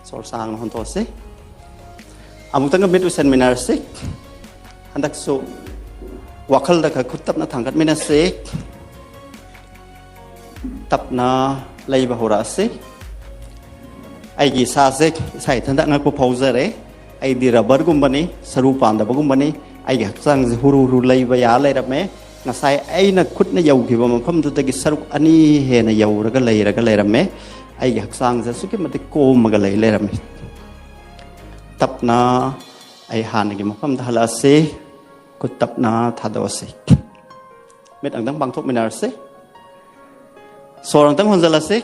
ꯁꯣꯔ ꯁꯥꯡꯅ ꯍꯣꯟꯊꯣꯛꯑꯁꯤ꯫ ꯑꯃꯨꯛꯇꯪꯒ ꯃꯤꯠ ꯎꯏꯁꯟꯃꯤꯟꯅꯔꯁꯤ꯫ ꯍꯟꯗꯛꯁꯨ ꯋꯥꯈꯜꯗ ꯈꯔ ꯈꯨꯠ ꯇꯞꯅ ꯊꯥꯡꯒꯠꯃꯤꯟꯅꯁꯤ꯫ ꯇꯞꯅ ꯂꯩꯕ ꯍꯧꯔꯛꯑꯁꯤ꯫ ꯑꯩꯒꯤ ꯏꯁꯥꯁꯦ ꯏꯁꯥ ꯏꯊꯟꯇ ꯑꯉꯛꯄ ꯐꯥꯎꯖꯔꯦ꯫ ꯑꯩꯗꯤ ꯔꯕꯔꯒꯨꯝꯕꯅꯤ, ꯁꯔꯨ ꯄꯥꯟꯗꯕꯒꯨꯝꯕꯅꯤ꯫ ꯑꯩꯒꯤ ꯍꯛꯆꯥꯡꯁꯦ ꯍꯨꯔꯨ ꯍꯨꯔꯨ ꯂꯩꯕ ꯌꯥ ꯂꯩꯔꯝꯃꯦ꯫ ꯉꯁꯥꯏ ꯑꯩꯅ ꯈꯨꯠꯅ ꯌꯧꯈꯤꯕ ꯃꯐꯝꯗꯨꯗꯒꯤ ꯁꯔꯨꯛ ꯑꯅꯤ ꯍꯦꯟꯅ ꯌꯧꯔꯒ ꯂꯩꯔꯒ ꯂꯩꯔꯝꯃꯦ꯫ ꯑꯩꯒꯤ ꯍꯛꯆꯥꯡꯁꯦ ꯑꯁꯨꯛꯀꯤ ꯃꯇꯤꯛ ꯀꯣꯝꯃꯒ ꯂꯩ ꯂꯩꯔꯝꯃꯦ꯫ ꯇꯞꯅ ꯑꯩ ꯍꯥꯟꯅꯒꯤ ꯃꯐꯝꯗ ꯍꯜꯂꯛꯑꯁꯤ꯫ ꯈꯨꯠ ꯇꯞꯅ ꯊꯥꯗꯣꯛꯑꯁꯤ꯫ ꯃꯤꯠ ꯑꯝꯇꯪ ꯄꯥꯡꯊꯣꯛꯃꯤꯟꯅꯔꯁꯤ꯫ ꯁꯣꯔ ꯑꯝꯇꯪ ꯍꯣꯟꯖꯜꯂꯁꯤ꯫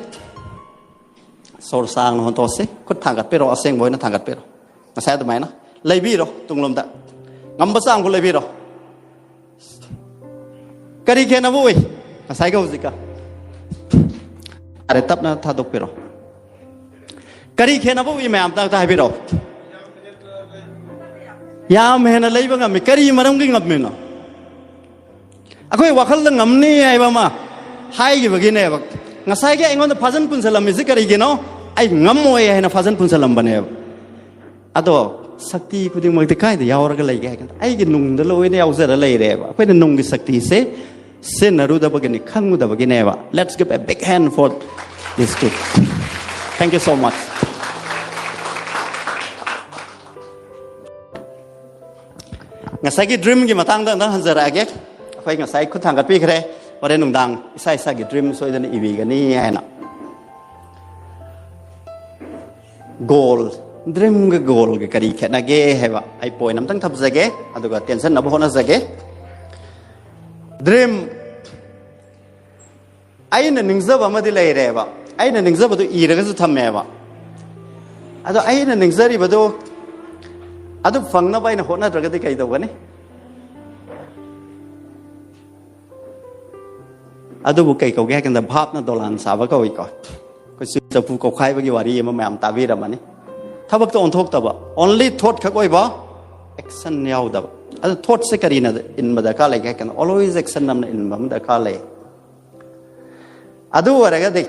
ꯁꯣꯔ ꯁꯥꯡꯅ ꯍꯣꯟꯇꯣꯛꯑꯁꯤ꯫ ꯈꯨꯠ ꯊꯥꯡꯒꯠꯄꯤꯔꯣ, ꯑꯁꯦꯡꯕ ꯑꯣꯏꯅ ꯊꯥꯡꯒꯠꯄꯤꯔꯣ꯫ ꯉꯁꯥꯏ ꯑꯗꯨꯃꯥꯏꯅ ꯂꯩꯕꯤꯔꯣ, ꯇꯨꯡꯂꯣꯝꯗ ꯉꯝꯕ ꯆꯥꯡꯕꯨ ꯂꯩꯕꯤꯔꯣ꯫ ꯀꯔꯤ ꯈꯦꯠꯅꯕ ꯎꯏ ꯉꯁꯥꯏꯒ ꯍꯧꯖꯤꯛꯀ? ꯌꯥꯔꯦ, ꯇꯞꯅ ꯊꯥꯗꯣꯛꯄꯤꯔꯣ꯫ ꯀꯔꯤ ꯈꯦꯠꯅꯕ ꯎꯏ ꯃꯌꯥꯝ? ꯑꯝꯇ ꯍꯥꯏꯕꯤꯔꯛꯑꯣ꯫ ꯌꯥꯝ ꯍꯦꯟꯅ ꯂꯩꯕ ꯉꯝꯃꯤ꯫ ꯀꯔꯤ ꯃꯔꯝꯒꯤ ꯉꯝꯃꯤꯅꯣ? ꯑꯩꯈꯣꯏ ꯋꯥꯈꯜꯗ ꯉꯝꯅꯤ ꯍꯥꯏꯕ ꯑꯃ ꯍꯥꯏꯈꯤꯕꯒꯤꯅꯦꯕ꯫ ꯉꯁꯥꯏꯒꯤ ꯑꯩꯉꯣꯟꯗ ꯐꯥꯖꯟ ꯄꯨꯟꯁꯤꯜꯂꯝꯃꯤꯁꯤ ꯀꯔꯤꯒꯤꯅꯣ? ꯑꯩ ꯉꯝꯃꯣꯏ ꯍꯥꯏꯅ ꯐꯥꯖꯟ ꯄꯨꯟꯁꯤꯜꯂꯝꯕꯅꯦꯕ꯫ ꯑꯗꯣ ꯁꯛꯇꯤ ꯈꯨꯗꯤꯡꯃꯛꯇꯤ ꯀꯥꯏꯗ ꯌꯥꯎꯔꯒ ꯂꯩꯒꯦ ꯍꯥꯏ ꯀꯥꯟꯗ, ꯑꯩꯒꯤ ꯅꯨꯡꯗ ꯂꯣꯏꯅ ꯌꯥꯎꯖꯔ ꯂꯩꯔꯦꯕ꯫ ꯑꯩꯈꯣꯏꯅ ꯅꯨꯡꯒꯤ ꯁꯛꯇꯤꯁꯦ ꯁꯤꯖꯤꯟꯅꯔꯨꯗꯕꯒꯤꯅꯤ, ꯈꯪꯉꯨꯗꯕꯒꯤꯅꯦꯕ꯫ Let's give a big hand for this group. Thank you so much. ꯉꯁꯥꯏꯒꯤ ꯗ꯭ꯔꯤꯝꯒꯤ ꯃꯇꯥꯡꯗ ꯑꯝꯇꯪ ꯍꯟꯖꯔꯛꯑꯒꯦ꯫ ꯑꯩꯈꯣꯏ ꯉꯁꯥꯏ ꯈꯨꯠ ꯊꯥꯡꯒꯠꯄꯤꯈ꯭ꯔꯦ, ꯍꯣꯔꯦꯟ ꯅꯨꯡꯗꯥꯡ ꯏꯁꯥ ꯏꯁꯥꯒꯤ ꯗ꯭ꯔꯤꯝ ꯁꯣꯏꯗꯅ ꯏꯕꯤꯒꯅꯤ ꯍꯥꯏꯅ꯫ ꯒꯣꯜ, ꯗ꯭ꯔꯤꯝꯒ ꯒꯣꯜꯒ ꯀꯔꯤ ꯈꯦꯠꯅꯒꯦ ꯍꯥꯏꯕ ꯑꯩ ꯄꯣꯏꯟ ꯑꯝꯇꯪ ꯊꯝꯖꯒꯦ, ꯑꯗꯨꯒ ꯇꯦꯟꯁꯟꯅꯕ ꯍꯣꯠꯅꯖꯒꯦ꯫ ꯗ꯭ꯔꯤꯝ, ꯑꯩꯅ ꯅꯤꯡꯖꯕ ꯑꯃꯗꯤ ꯂꯩꯔꯦꯕ꯫ ꯑꯩꯅ ꯅꯤꯡꯖꯕꯗꯨ ꯏꯔꯒꯁꯨ ꯊꯝꯃꯦꯕ꯫ ꯑꯗꯣ ꯑꯩꯅ ꯅꯤꯡꯖꯔꯤꯕꯗꯨ ꯑꯗꯨ ꯐꯪꯅꯕ ꯑꯩꯅ ꯍꯣꯠꯅꯗ꯭ꯔꯒꯗꯤ ꯀꯩ ꯇꯧꯒꯅꯤ? ꯑꯗꯨꯕꯨ ꯀꯩ ꯀꯧꯒꯦ ꯍꯥꯏ ꯀꯥꯟꯗ ꯚꯥꯞꯅ ꯗꯣꯂꯥꯟ ꯁꯥꯕ ꯀꯧꯏꯀꯣ꯫ ꯑꯩꯈꯣꯏ ꯆꯨ ꯆꯐꯨ ꯀꯧꯈꯥꯏꯕꯒꯤ ꯋꯥꯔꯤ ꯑꯃ ꯃꯌꯥꯝ ꯇꯥꯕꯤꯔꯝꯃꯅꯤ꯫ ꯊꯕꯛꯇ ꯑꯣꯟꯊꯣꯛꯇꯕ, only thought ꯈꯛ ꯑꯣꯏꯕ, action ꯌꯥꯎꯗꯕ꯫ ꯑꯗꯨ thoughtꯁꯦ ꯀꯔꯤꯅ ꯏꯟꯕ ꯗꯔꯀꯥꯔ ꯂꯩꯒꯦ ꯍꯥꯏ ꯀꯥꯟꯗ, always action ꯑꯃꯅ ꯏꯟꯕ ꯑꯃ ꯗꯔꯀꯥꯔ ꯂꯩ꯫ ꯑꯗꯨ ꯑꯣꯏꯔꯒꯗꯤ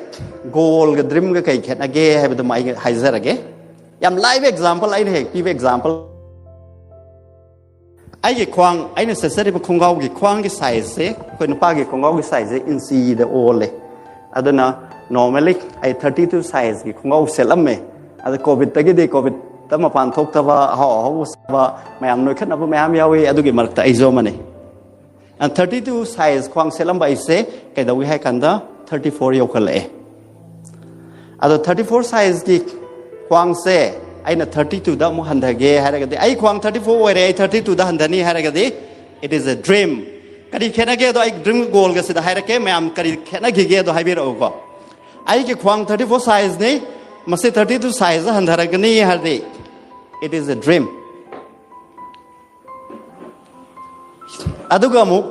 ꯒꯣꯜꯒ ꯗ꯭ꯔꯤꯝꯒ ꯀꯩ ꯈꯦꯠꯅꯒꯦ ꯍꯥꯏꯕꯗꯨꯃ ꯑꯩ ꯍꯥꯏꯖꯔꯒꯦ꯫ ꯌꯥꯝ ꯂꯥꯏꯕ ꯑꯦꯛꯖꯥꯝꯄꯜ ꯑꯩꯅ ꯍꯦꯛ ꯄꯤꯕ ꯑꯦꯛꯖꯥꯝꯄꯜ꯫ ꯑꯩꯒꯤ ꯈ꯭ꯋꯥꯡ, ꯑꯩꯅ ꯁꯦꯠꯆꯔꯤꯕ ꯈꯣꯡꯒ꯭ꯔꯥꯎꯒꯤ ꯈ꯭ꯋꯥꯡꯒꯤ ꯁꯥꯏꯖꯁꯦ, ꯑꯩꯈꯣꯏ ꯅꯨꯄꯥꯒꯤ ꯈꯣꯡꯒ꯭ꯔꯥꯎꯒꯤ ꯁꯥꯏꯖꯁꯦ ꯏꯟꯆꯤꯗ ꯑꯣꯜꯂꯦ꯫ ꯑꯗꯨꯅ normally ꯑꯩ thirty two ꯁꯥꯏꯖꯀꯤ ꯈꯣꯡꯒ꯭ꯔꯥꯎ ꯁꯦꯠꯂꯝꯃꯦ꯫ ꯑꯗ ꯀꯣꯚꯤꯠꯇꯒꯤꯗꯤ, ꯀꯣꯚꯤꯠꯇ ꯃꯄꯥꯟ ꯊꯣꯛꯇꯕ, ꯑꯍꯥꯎ ꯑꯍꯥꯎꯕ ꯆꯥꯕ, ꯃꯌꯥꯝ ꯅꯣꯏꯈꯠꯅꯕ ꯃꯌꯥꯝ ꯌꯥꯎꯏ, ꯑꯗꯨꯒꯤ ꯃꯔꯛꯇ ꯑꯩꯁꯨ ꯑꯃꯅꯤ꯫ And thirty two ꯁꯥꯏꯖ ꯈ꯭ꯋꯥꯡ ꯁꯦꯠꯂꯝꯕ ꯑꯩꯁꯦ ꯀꯩꯗꯧꯏ ꯍꯥꯏ ꯀꯥꯟꯗ thirty four ꯌꯧꯈꯠꯂꯛꯑꯦ꯫ ꯑꯗꯣ thirty four ꯁꯥꯏꯖꯀꯤ ꯈ꯭ꯋꯥꯡꯁꯦ ꯑꯩꯅ thirty twoꯗ ꯑꯃꯨꯛ ꯍꯟꯊꯒꯦ ꯍꯥꯏꯔꯒꯗꯤ, ꯑꯩ ꯈ꯭ꯋꯥꯡ thirty four ꯑꯣꯏꯔꯦ, ꯑꯩ thirty twoꯗ ꯍꯟꯊꯅꯤ ꯍꯥꯏꯔꯒꯗꯤ, it is a dream. ꯀꯔꯤ ꯈꯦꯠꯅꯒꯦꯗꯣ ꯑꯩ ꯗ꯭ꯔꯤꯝ ꯒꯣꯜꯒ ꯁꯤꯗ ꯍꯥꯏꯔꯛꯀꯦ, ꯃꯌꯥꯝ ꯀꯔꯤ ꯈꯦꯠꯅꯈꯤꯒꯦꯗꯣ ꯍꯥꯏꯕꯤꯔꯛꯎꯀꯣ꯫ ꯑꯩꯒꯤ ꯈ꯭ꯋꯥꯡ thirty four ꯁꯥꯏꯖꯅꯤ, ꯃꯁꯤ thirty two ꯁꯥꯏꯖꯇ ꯍꯟꯊꯔꯛꯀꯅꯤ ꯍꯥꯏꯔꯗꯤ, it is a dream. ꯑꯗꯨꯒ ꯑꯃꯨꯛ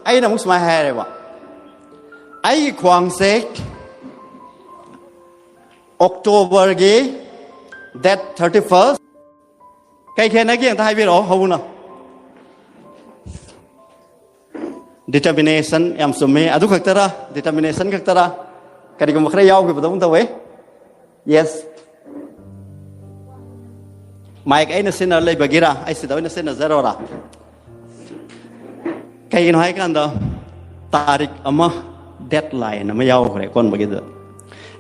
ꯑꯩꯅ ꯑꯃꯨꯛ ꯁꯨꯃꯥꯏꯅ ꯍꯥꯏꯔꯦꯕ, ꯑꯩꯒꯤ ꯈ꯭ꯋꯥꯡꯁꯦ ꯑꯣꯛꯇꯣꯕꯔꯒꯤ date thirty first, ꯀꯩ ꯈꯦꯠꯅꯒꯦ ꯑꯝꯇ ꯍꯥꯏꯕꯤꯔꯛꯑꯣ ꯍꯧꯅ꯫ Determination, ꯌꯥꯝ ꯆꯨꯝꯃꯤ꯫ ꯑꯗꯨ ꯈꯛꯇꯔꯥ? Determination ꯈꯛꯇꯔꯥ? ꯀꯔꯤꯒꯨꯝꯕ ꯈꯔ ꯌꯥꯎꯈꯤꯕꯗꯧꯅ ꯇꯧꯋꯦ꯫ Yes. ꯃꯥꯏꯛ ꯑꯩꯅ ꯁꯤꯖꯤꯟꯅꯔ ꯂꯩꯕꯒꯤꯔꯥ? ꯑꯩ ꯁꯤꯗ ꯑꯣꯏꯅ ꯁꯤꯖꯤꯟꯅꯖꯔꯣꯔꯥ? ꯀꯩꯒꯤꯅꯣ ꯍꯥꯏꯀꯥꯟꯗ, ꯇꯥꯔꯤꯛ ꯑꯃ, deadline ꯑꯃ ꯌꯥꯎꯈ꯭ꯔꯦ ꯑꯀꯣꯟꯕꯒꯤꯗꯨꯗ꯫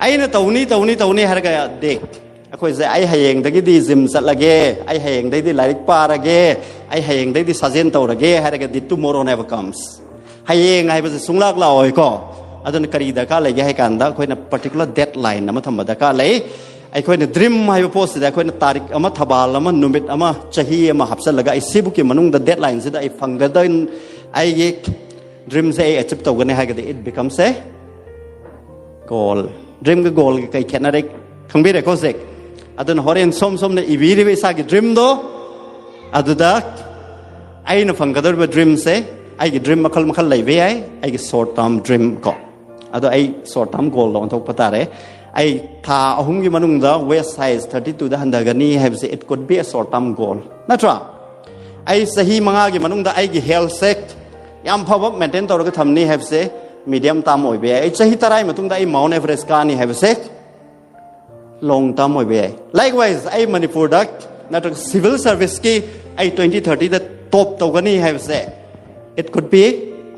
ꯑꯩꯅ ꯇꯧꯅꯤ, ꯇꯧꯅꯤ, ꯇꯧꯅꯤ ꯍꯥꯏꯔꯒ ꯗꯦ, ꯑꯩꯈꯣꯏꯁꯦ, "ꯑꯩ ꯍꯌꯦꯡꯗꯒꯤꯗꯤ ꯖꯤꯝ ꯆꯠꯂꯒꯦ, ꯑꯩ ꯍꯌꯦꯡꯗꯒꯤꯗꯤ ꯂꯥꯏꯔꯤꯛ ꯄꯥꯔꯒꯦ, ꯑꯩ ꯍꯌꯦꯡꯗꯒꯤꯗꯤ ꯁꯥꯖꯦꯜ ꯇꯧꯔꯒꯦ" ꯍꯥꯏꯔꯒꯗꯤ, tomorrow never comes. ꯍꯌꯦꯡ ꯍꯥꯏꯕꯁꯦ ꯁꯨꯡꯂꯥꯛ ꯂꯥꯛꯑꯣꯏꯀꯣ꯫ ꯑꯗꯨꯅ ꯀꯔꯤ ꯗꯔꯀꯥꯔ ꯂꯩꯒꯦ ꯍꯥꯏ ꯀꯥꯟꯗ, ꯑꯩꯈꯣꯏꯅ particular deadline ꯑꯃ ꯊꯝꯕ ꯗꯔꯀꯥꯔ ꯂꯩ꯫ ꯑꯩꯈꯣꯏꯅ ꯗ꯭ꯔꯤꯝ ꯍꯥꯏꯕ ꯄꯣꯠꯁꯤꯗ ꯑꯩꯈꯣꯏꯅ ꯇꯥꯔꯤꯛ ꯑꯃ, ꯊꯕꯥꯜ ꯑꯃ, ꯅꯨꯃꯤꯠ ꯑꯃ, ꯆꯍꯤ ꯑꯃ ꯍꯥꯞꯆꯜꯂꯒ, "ꯑꯩ ꯁꯤꯕꯨꯛꯀꯤ ꯃꯅꯨꯡꯗ, deadlineꯁꯤꯗ ꯑꯩ ꯐꯪꯒꯗ-, ꯑꯩꯒꯤ ꯗ꯭ꯔꯤꯝꯁꯦ ꯑꯩ achieve ꯇꯧꯒꯅꯤ" ꯍꯥꯏꯔꯒꯗꯤ, it becomes a goal. ꯗ꯭ꯔꯤꯝꯒ ꯒꯣꯜꯒ ꯀꯩ ꯈꯦꯠꯅꯔꯦ ꯈꯪꯕꯤꯔꯦꯀꯣ ꯍꯧꯖꯤꯛ? ꯑꯗꯨꯅ ꯍꯣꯔꯦꯟ ꯁꯣꯝ ꯁꯣꯝꯅ ꯏꯕꯤꯔꯤꯕ ꯏꯁꯥꯒꯤ ꯗ꯭ꯔꯤꯝꯗꯣ, ꯑꯗꯨꯗ ꯑꯩꯅ ꯐꯪꯒꯗꯧꯔꯤꯕ ꯗ꯭ꯔꯤꯝꯁꯦ, ꯑꯩꯒꯤ ꯗ꯭ꯔꯤꯝ ꯃꯈꯜ ꯃꯈꯜ ꯂꯩꯕ ꯌꯥꯏ, ꯑꯩꯒꯤ short term dream ꯀꯣ꯫ ꯑꯗꯣ ꯑꯩ short term goalꯗ ꯑꯣꯟꯊꯣꯛꯄ ꯇꯥꯔꯦ꯫ ꯑꯩ ꯊꯥ ꯑꯍꯨꯝꯒꯤ ꯃꯅꯨꯡꯗ waist size thirty twoꯗ ꯍꯟꯊꯒꯅꯤ ꯍꯥꯏꯕꯁꯦ, it could be a short term goal, ꯅꯠꯇ꯭ꯔꯥ? ꯑꯩ ꯆꯍꯤ ꯃꯉꯥꯒꯤ ꯃꯅꯨꯡꯗ ꯑꯩꯒꯤ healthꯁꯦ ꯌꯥꯝ ꯐꯕ maintain ꯇꯧꯔꯒ ꯊꯝꯅꯤ ꯍꯥꯏꯕꯁꯦ medium term ꯑꯣꯏꯕ ꯌꯥꯏ꯫ ꯑꯩ ꯆꯍꯤ ꯇꯔꯥꯒꯤ ꯃꯇꯨꯡꯗ ꯑꯩ Mount Everest ꯀꯥꯅꯤ ꯍꯥꯏꯕꯁꯦ long term ꯑꯣꯏꯕ ꯌꯥꯏ꯫ Likewise, ꯑꯩ ꯃꯅꯤꯄꯨꯔꯗ ꯅꯠꯇ꯭ꯔꯒ civil serviceꯀꯤ ꯑꯩ twenty thirtyꯗ ꯇꯣꯞ ꯇꯧꯒꯅꯤ ꯍꯥꯏꯕꯁꯦ, it could be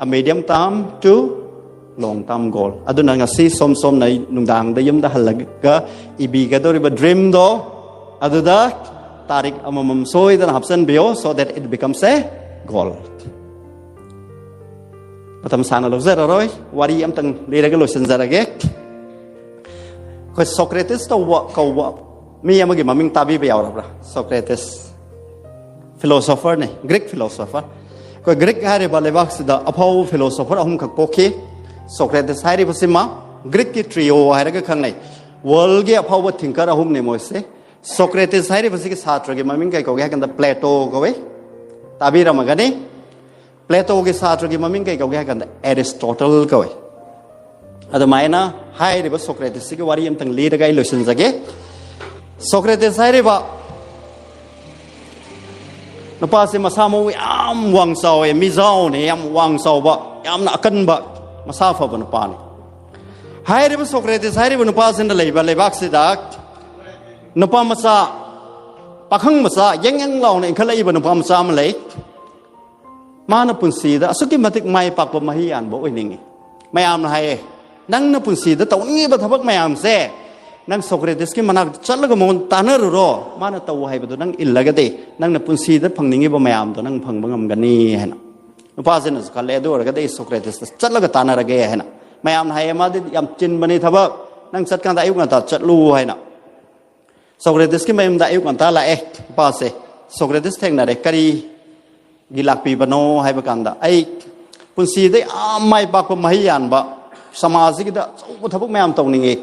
a medium term to long term goal. ꯑꯗꯨꯅ ꯉꯁꯤ ꯁꯣꯝ ꯁꯣꯝꯅ ꯅꯨꯡꯗꯥꯡꯗ ꯌꯨꯝꯗ ꯍꯜꯂꯒ ꯏꯕꯤꯒꯗꯧꯔꯤꯕ ꯗ꯭ꯔꯤꯝꯗꯣ ꯑꯗꯨꯗ ꯇꯥꯔꯤꯛ ꯑꯃꯃꯝ ꯁꯣꯏꯗꯅ ꯍꯥꯞꯆꯤꯟꯕꯤꯌꯣ, so that it becomes a goal. ꯃꯇꯝ ꯁꯥꯡꯅ ꯂꯧꯖꯔꯔꯣꯏ, ꯋꯥꯔꯤ ꯑꯝꯇꯪ ꯂꯤꯔꯒ ꯂꯣꯏꯁꯤꯟꯖꯔꯒꯦ꯫ ꯑꯩꯈꯣꯏ ꯁꯣꯀ꯭ꯔꯦꯇꯤꯁ ꯇꯧꯕ ꯀꯧꯕ ꯃꯤ ꯑꯃꯒꯤ ꯃꯃꯤꯡ ꯇꯥꯕꯤꯕ ꯌꯥꯎꯔꯕ꯭ꯔꯥ? ꯁꯣꯀ꯭ꯔꯦꯇꯤꯁ ꯐꯤꯂꯣꯁꯣꯐꯔꯅꯤ, ꯒ꯭ꯔꯤꯛ ꯐꯤꯂꯣꯁꯣꯐꯔ꯫ ꯑꯩꯈꯣꯏ ꯒ꯭ꯔꯤꯛ ꯍꯥꯏꯔꯤꯕ ꯂꯩꯕꯥꯛꯁꯤꯗ ꯑꯐꯥꯎꯕ ꯐꯤꯂꯣꯁꯣꯐꯔ ꯑꯍꯨꯝꯈꯛ ꯄꯣꯛꯈꯤ꯫ ꯁꯣꯀ꯭ꯔꯦꯇꯤꯁ ꯍꯥꯏꯔꯤꯕꯁꯤꯃ ꯒ꯭ꯔꯤꯛꯀꯤ ꯇ꯭ꯔꯤꯑꯣ ꯍꯥꯏꯔꯒ ꯈꯪꯅꯩ꯫ ꯋꯥꯔꯜꯒꯤ ꯑꯐꯥꯎꯕ ꯊꯤꯡꯀꯔ ꯑꯍꯨꯝꯅꯤ ꯃꯣꯏꯁꯦ꯫ ꯁꯣꯀ꯭ꯔꯦꯇꯤꯁ ꯍꯥꯏꯔꯤꯕꯁꯤꯒꯤ ꯁꯥꯇ꯭ꯔꯒꯤ ꯃꯃꯤꯡ ꯀꯩ ꯀꯧꯒꯦ ꯍꯥꯏ ꯀꯥꯟꯗ ꯄ꯭ꯂꯦꯇꯣ ꯀꯧꯏ꯫ ꯇꯥꯕꯤꯔꯝꯃꯒꯅꯤ꯫ ꯄ꯭ꯂꯦꯇꯣꯒꯤ ꯁꯥꯇ꯭ꯔꯒꯤ ꯃꯃꯤꯡ ꯀꯩ ꯀꯧꯒꯦ ꯍꯥꯏ ꯀꯥꯟꯗ ꯑꯦꯔꯤꯁꯇꯣꯇꯜ ꯀꯧꯏ꯫ ꯑꯗꯨꯃꯥꯏꯅ ꯍꯥꯏꯔꯤꯕ ꯁꯣꯀ꯭ꯔꯦꯇꯤꯁꯁꯤꯒꯤ ꯋꯥꯔꯤ ꯑꯝꯇꯪ ꯂꯤꯔꯒ ꯑꯩ ꯂꯣꯏꯁꯤꯟꯖꯒꯦ꯫ ꯁꯣꯀ꯭ꯔꯦꯇꯤꯁ ꯍꯥꯏꯔꯤꯕ ꯅꯨꯄꯥꯁꯦ ꯃꯁꯥ ꯃꯎ ꯌꯥꯝ ꯋꯥꯡ ꯆꯥꯎꯋꯦ, ꯃꯤꯖꯥꯎꯅꯦ, ꯌꯥꯝ ꯋꯥꯡ ꯆꯥꯎꯕ, ꯌꯥꯝꯅ ꯑꯀꯟꯕ, ꯃꯁꯥ ꯐꯕ ꯅꯨꯄꯥꯅꯤ꯫ ꯍꯥꯏꯔꯤꯕ ꯁꯣꯀ꯭ꯔꯦꯇꯤꯁ ꯍꯥꯏꯔꯤꯕ ꯅꯨꯄꯥꯁꯤꯅ ꯂꯩꯕ ꯂꯩꯕꯥꯛꯁꯤꯗ ꯅꯨꯄꯥ ꯃꯆꯥ, ꯄꯥꯈꯪ ꯃꯆꯥ, ꯌꯦꯡ ꯌꯦꯡ ꯂꯥꯎꯅ ꯏꯟꯈꯠꯂꯛꯏꯕ ꯅꯨꯄꯥ ꯃꯆꯥ ꯑꯃ ꯂꯩ꯫ ꯃꯥꯅ ꯄꯨꯟꯁꯤꯗ ꯑꯁꯨꯛꯀꯤ ꯃꯇꯤꯛ ꯃꯥꯏ ꯄꯥꯛꯄ ꯃꯍꯩ ꯌꯥꯟꯕ ꯑꯣꯏꯅꯤꯡꯉꯤ꯫ ꯃꯌꯥꯝꯅ ꯍꯥꯏꯌꯦ, "ꯅꯪꯅ ꯄꯨꯟꯁꯤꯗ ꯇꯧꯅꯤꯡꯉꯤꯕ ꯊꯕꯛ ꯃꯌꯥꯝꯁꯦ, ꯅꯪ ꯁꯣꯀ꯭ꯔꯦꯇꯤꯁꯀꯤ ꯃꯅꯥꯛꯇ ꯆꯠꯂꯒ ꯃꯉꯣꯟꯗ ꯇꯥꯟꯅꯔꯨꯔꯣ꯫ ꯃꯥꯅ ꯇꯧ ꯍꯥꯏꯕꯗꯣ ꯅꯪ ꯏꯜꯂꯒꯗꯤ, ꯅꯪꯅ ꯄꯨꯟꯁꯤꯗ ꯐꯪꯅꯤꯡꯉꯤꯕ ꯃꯌꯥꯝꯗꯣ ꯅꯪ ꯐꯪꯕ ꯉꯝꯒꯅꯤ" ꯍꯥꯏꯅ꯫ ꯅꯨꯄꯥꯁꯤꯅꯁꯨ ꯈꯜꯂꯦ, "ꯑꯗꯨ ꯑꯣꯏꯔꯒꯗꯤ ꯑꯩ ꯁꯣꯀ꯭ꯔꯦꯇꯤꯁꯇ ꯆꯠꯂꯒ ꯇꯥꯟꯅꯔꯒꯦ" ꯍꯥꯏꯅ꯫ ꯃꯌꯥꯝꯅ ꯍꯥꯏꯌꯦ, "ꯃꯥꯗꯤ ꯌꯥꯝ ꯆꯤꯟꯕꯅꯤ ꯊꯕꯛ, ꯅꯪ ꯆꯠꯀꯥꯟꯗ ꯑꯌꯨꯛ ꯉꯟꯇꯥ ꯆꯠꯂꯨ" ꯍꯥꯏꯅ꯫ ꯁꯣꯀ꯭ꯔꯦꯇꯤꯁꯀꯤ ꯃꯌꯨꯝꯗ ꯑꯌꯨꯛ ꯉꯟꯇꯥ ꯂꯥꯛꯑꯦ ꯅꯨꯄꯥꯁꯦ꯫ ꯁꯣꯀ꯭ꯔꯦꯇꯤꯁ ꯊꯦꯡꯅꯔꯦ꯫ "ꯀꯔꯤꯒꯤ ꯂꯥꯛꯄꯤꯕꯅꯣ?" ꯍꯥꯏꯕ ꯀꯥꯟꯗ, "ꯑꯩ ꯄꯨꯟꯁꯤꯗ ꯌꯥꯝ ꯃꯥꯏ ꯄꯥꯛꯄ, ꯃꯍꯩ ꯌꯥꯟꯕ, ꯁꯃꯥꯖꯁꯤꯒꯤꯗ ꯑꯆꯧꯕ ꯊꯕꯛ ꯃꯌꯥꯝ ꯇꯧꯅꯤꯡꯉꯤ꯫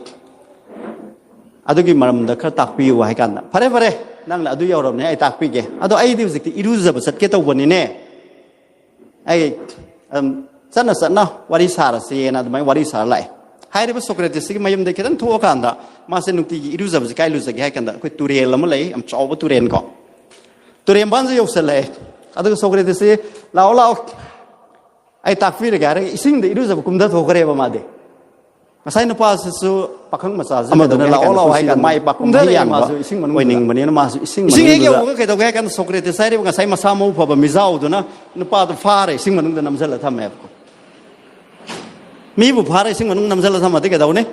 ꯑꯗꯨꯒꯤ ꯃꯔꯝꯗ ꯈꯔ ꯇꯥꯛꯄꯤꯌꯨ" ꯍꯥꯏ ꯀꯥꯟꯗ, "ꯐꯔꯦ, ꯐꯔꯦ, ꯅꯪꯅ ꯑꯗꯨ ꯌꯧꯔꯕꯅꯦ, ꯑꯩ ꯇꯥꯛꯄꯤꯒꯦ꯫ ꯑꯗꯣ ꯑꯩꯗꯤ ꯍꯧꯖꯤꯛꯇꯤ ꯏꯔꯨꯖꯕ ꯆꯠꯀꯦ ꯇꯧꯕꯅꯤꯅꯦ꯫ ꯑꯩ ꯑꯗꯨꯝ ꯆꯠꯅ ꯆꯠꯅ ꯋꯥꯔꯤ ꯁꯥꯔꯁꯦꯅ" ꯑꯗꯨꯃꯥꯏꯅ ꯋꯥꯔꯤ ꯁꯥꯔ ꯂꯥꯛꯑꯦ꯫ ꯍꯥꯏꯔꯤꯕ ꯁꯣꯀ꯭ꯔꯦꯇꯤꯁꯁꯤꯒꯤ ꯃꯌꯨꯝꯗꯩ ꯈꯤꯇꯪ ꯊꯣꯛꯑꯀꯥꯟꯗ ꯃꯥꯁꯦ ꯅꯨꯡꯇꯤꯒꯤ ꯏꯔꯨꯖꯕꯁꯦ ꯀꯥꯏ ꯂꯨꯖꯒꯦ ꯍꯥꯏ ꯀꯥꯟꯗ, ꯑꯩꯈꯣꯏ ꯇꯨꯔꯦꯜ ꯑꯃ ꯂꯩ, ꯌꯥꯝ ꯆꯥꯎꯕ ꯇꯨꯔꯦꯜ ꯀꯣ꯫ ꯇꯨꯔꯦꯜ ꯃꯄꯥꯟꯁꯦ ꯌꯧꯁꯜꯂꯛꯑꯦ꯫ ꯑꯗꯨꯒ ꯁꯣꯀ꯭ꯔꯦꯇꯤꯁꯁꯤ, "ꯂꯥꯛꯑꯣ, ꯂꯥꯛꯑꯣ, ꯑꯩ ꯇꯥꯛꯄꯤꯔꯒꯦ" ꯍꯥꯏꯔꯒ ꯏꯁꯤꯡꯗ ꯏꯔꯨꯖꯕ ꯀꯨꯝꯊꯊꯣꯛꯈ꯭ꯔꯦꯕ ꯃꯥꯗꯤ꯫ ꯉꯁꯥꯏ ꯅꯨꯄꯥꯁꯤꯁꯨ ꯄꯥꯈꯪ ꯃꯆꯥꯁꯤ ꯑꯃꯗꯨꯅ ꯀꯩꯗꯧꯒꯦ ꯍꯥꯏ ꯂꯥꯛꯑꯣ ꯀꯥꯟꯗ ꯂꯥꯛꯑꯣ ꯍꯥꯏ ꯄꯨꯟꯁꯤꯗ ꯀꯥꯟꯗ ꯃꯥꯏ ꯄꯥꯛꯄ ꯀꯨꯝꯊꯔꯛꯑꯦ ꯃꯍꯩ ꯌꯥꯟꯕ ꯃꯥꯁꯨ ꯏꯁꯤꯡ ꯃꯅꯨꯡꯗꯨꯗ꯫ ꯑꯣꯏꯅꯤꯡꯕꯅꯤꯅ ꯃꯥꯁꯨ ꯏꯁꯤꯡ ꯏꯁꯤꯡ ꯍꯦꯛ ꯃꯅꯨꯡꯗꯨꯗ ꯌꯧꯕꯒ ꯀꯩꯗꯧꯒꯦ ꯍꯥꯏ ꯀꯥꯟꯗ ꯁꯣꯀ꯭ꯔꯦꯇꯤꯁ ꯍꯥꯏꯔꯤꯕ ꯉꯁꯥꯏ ꯃꯁꯥ ꯃꯎ ꯐꯕ ꯃꯤꯖꯥꯎꯗꯨꯅ ꯅꯨꯄꯥꯗꯨ ꯐꯥꯔꯦ, ꯏꯁꯤꯡ ꯃꯅꯨꯡꯗ ꯅꯝꯁꯤꯜꯂ ꯊꯝꯃꯦꯕꯀꯣ꯫ ꯃꯤꯕꯨ ꯐꯥꯔ ꯏꯁꯤꯡ ꯃꯅꯨꯡ ꯅꯝꯁꯤꯜꯂ ꯊꯝꯃꯗꯤ ꯀꯩꯗꯧꯅꯤ?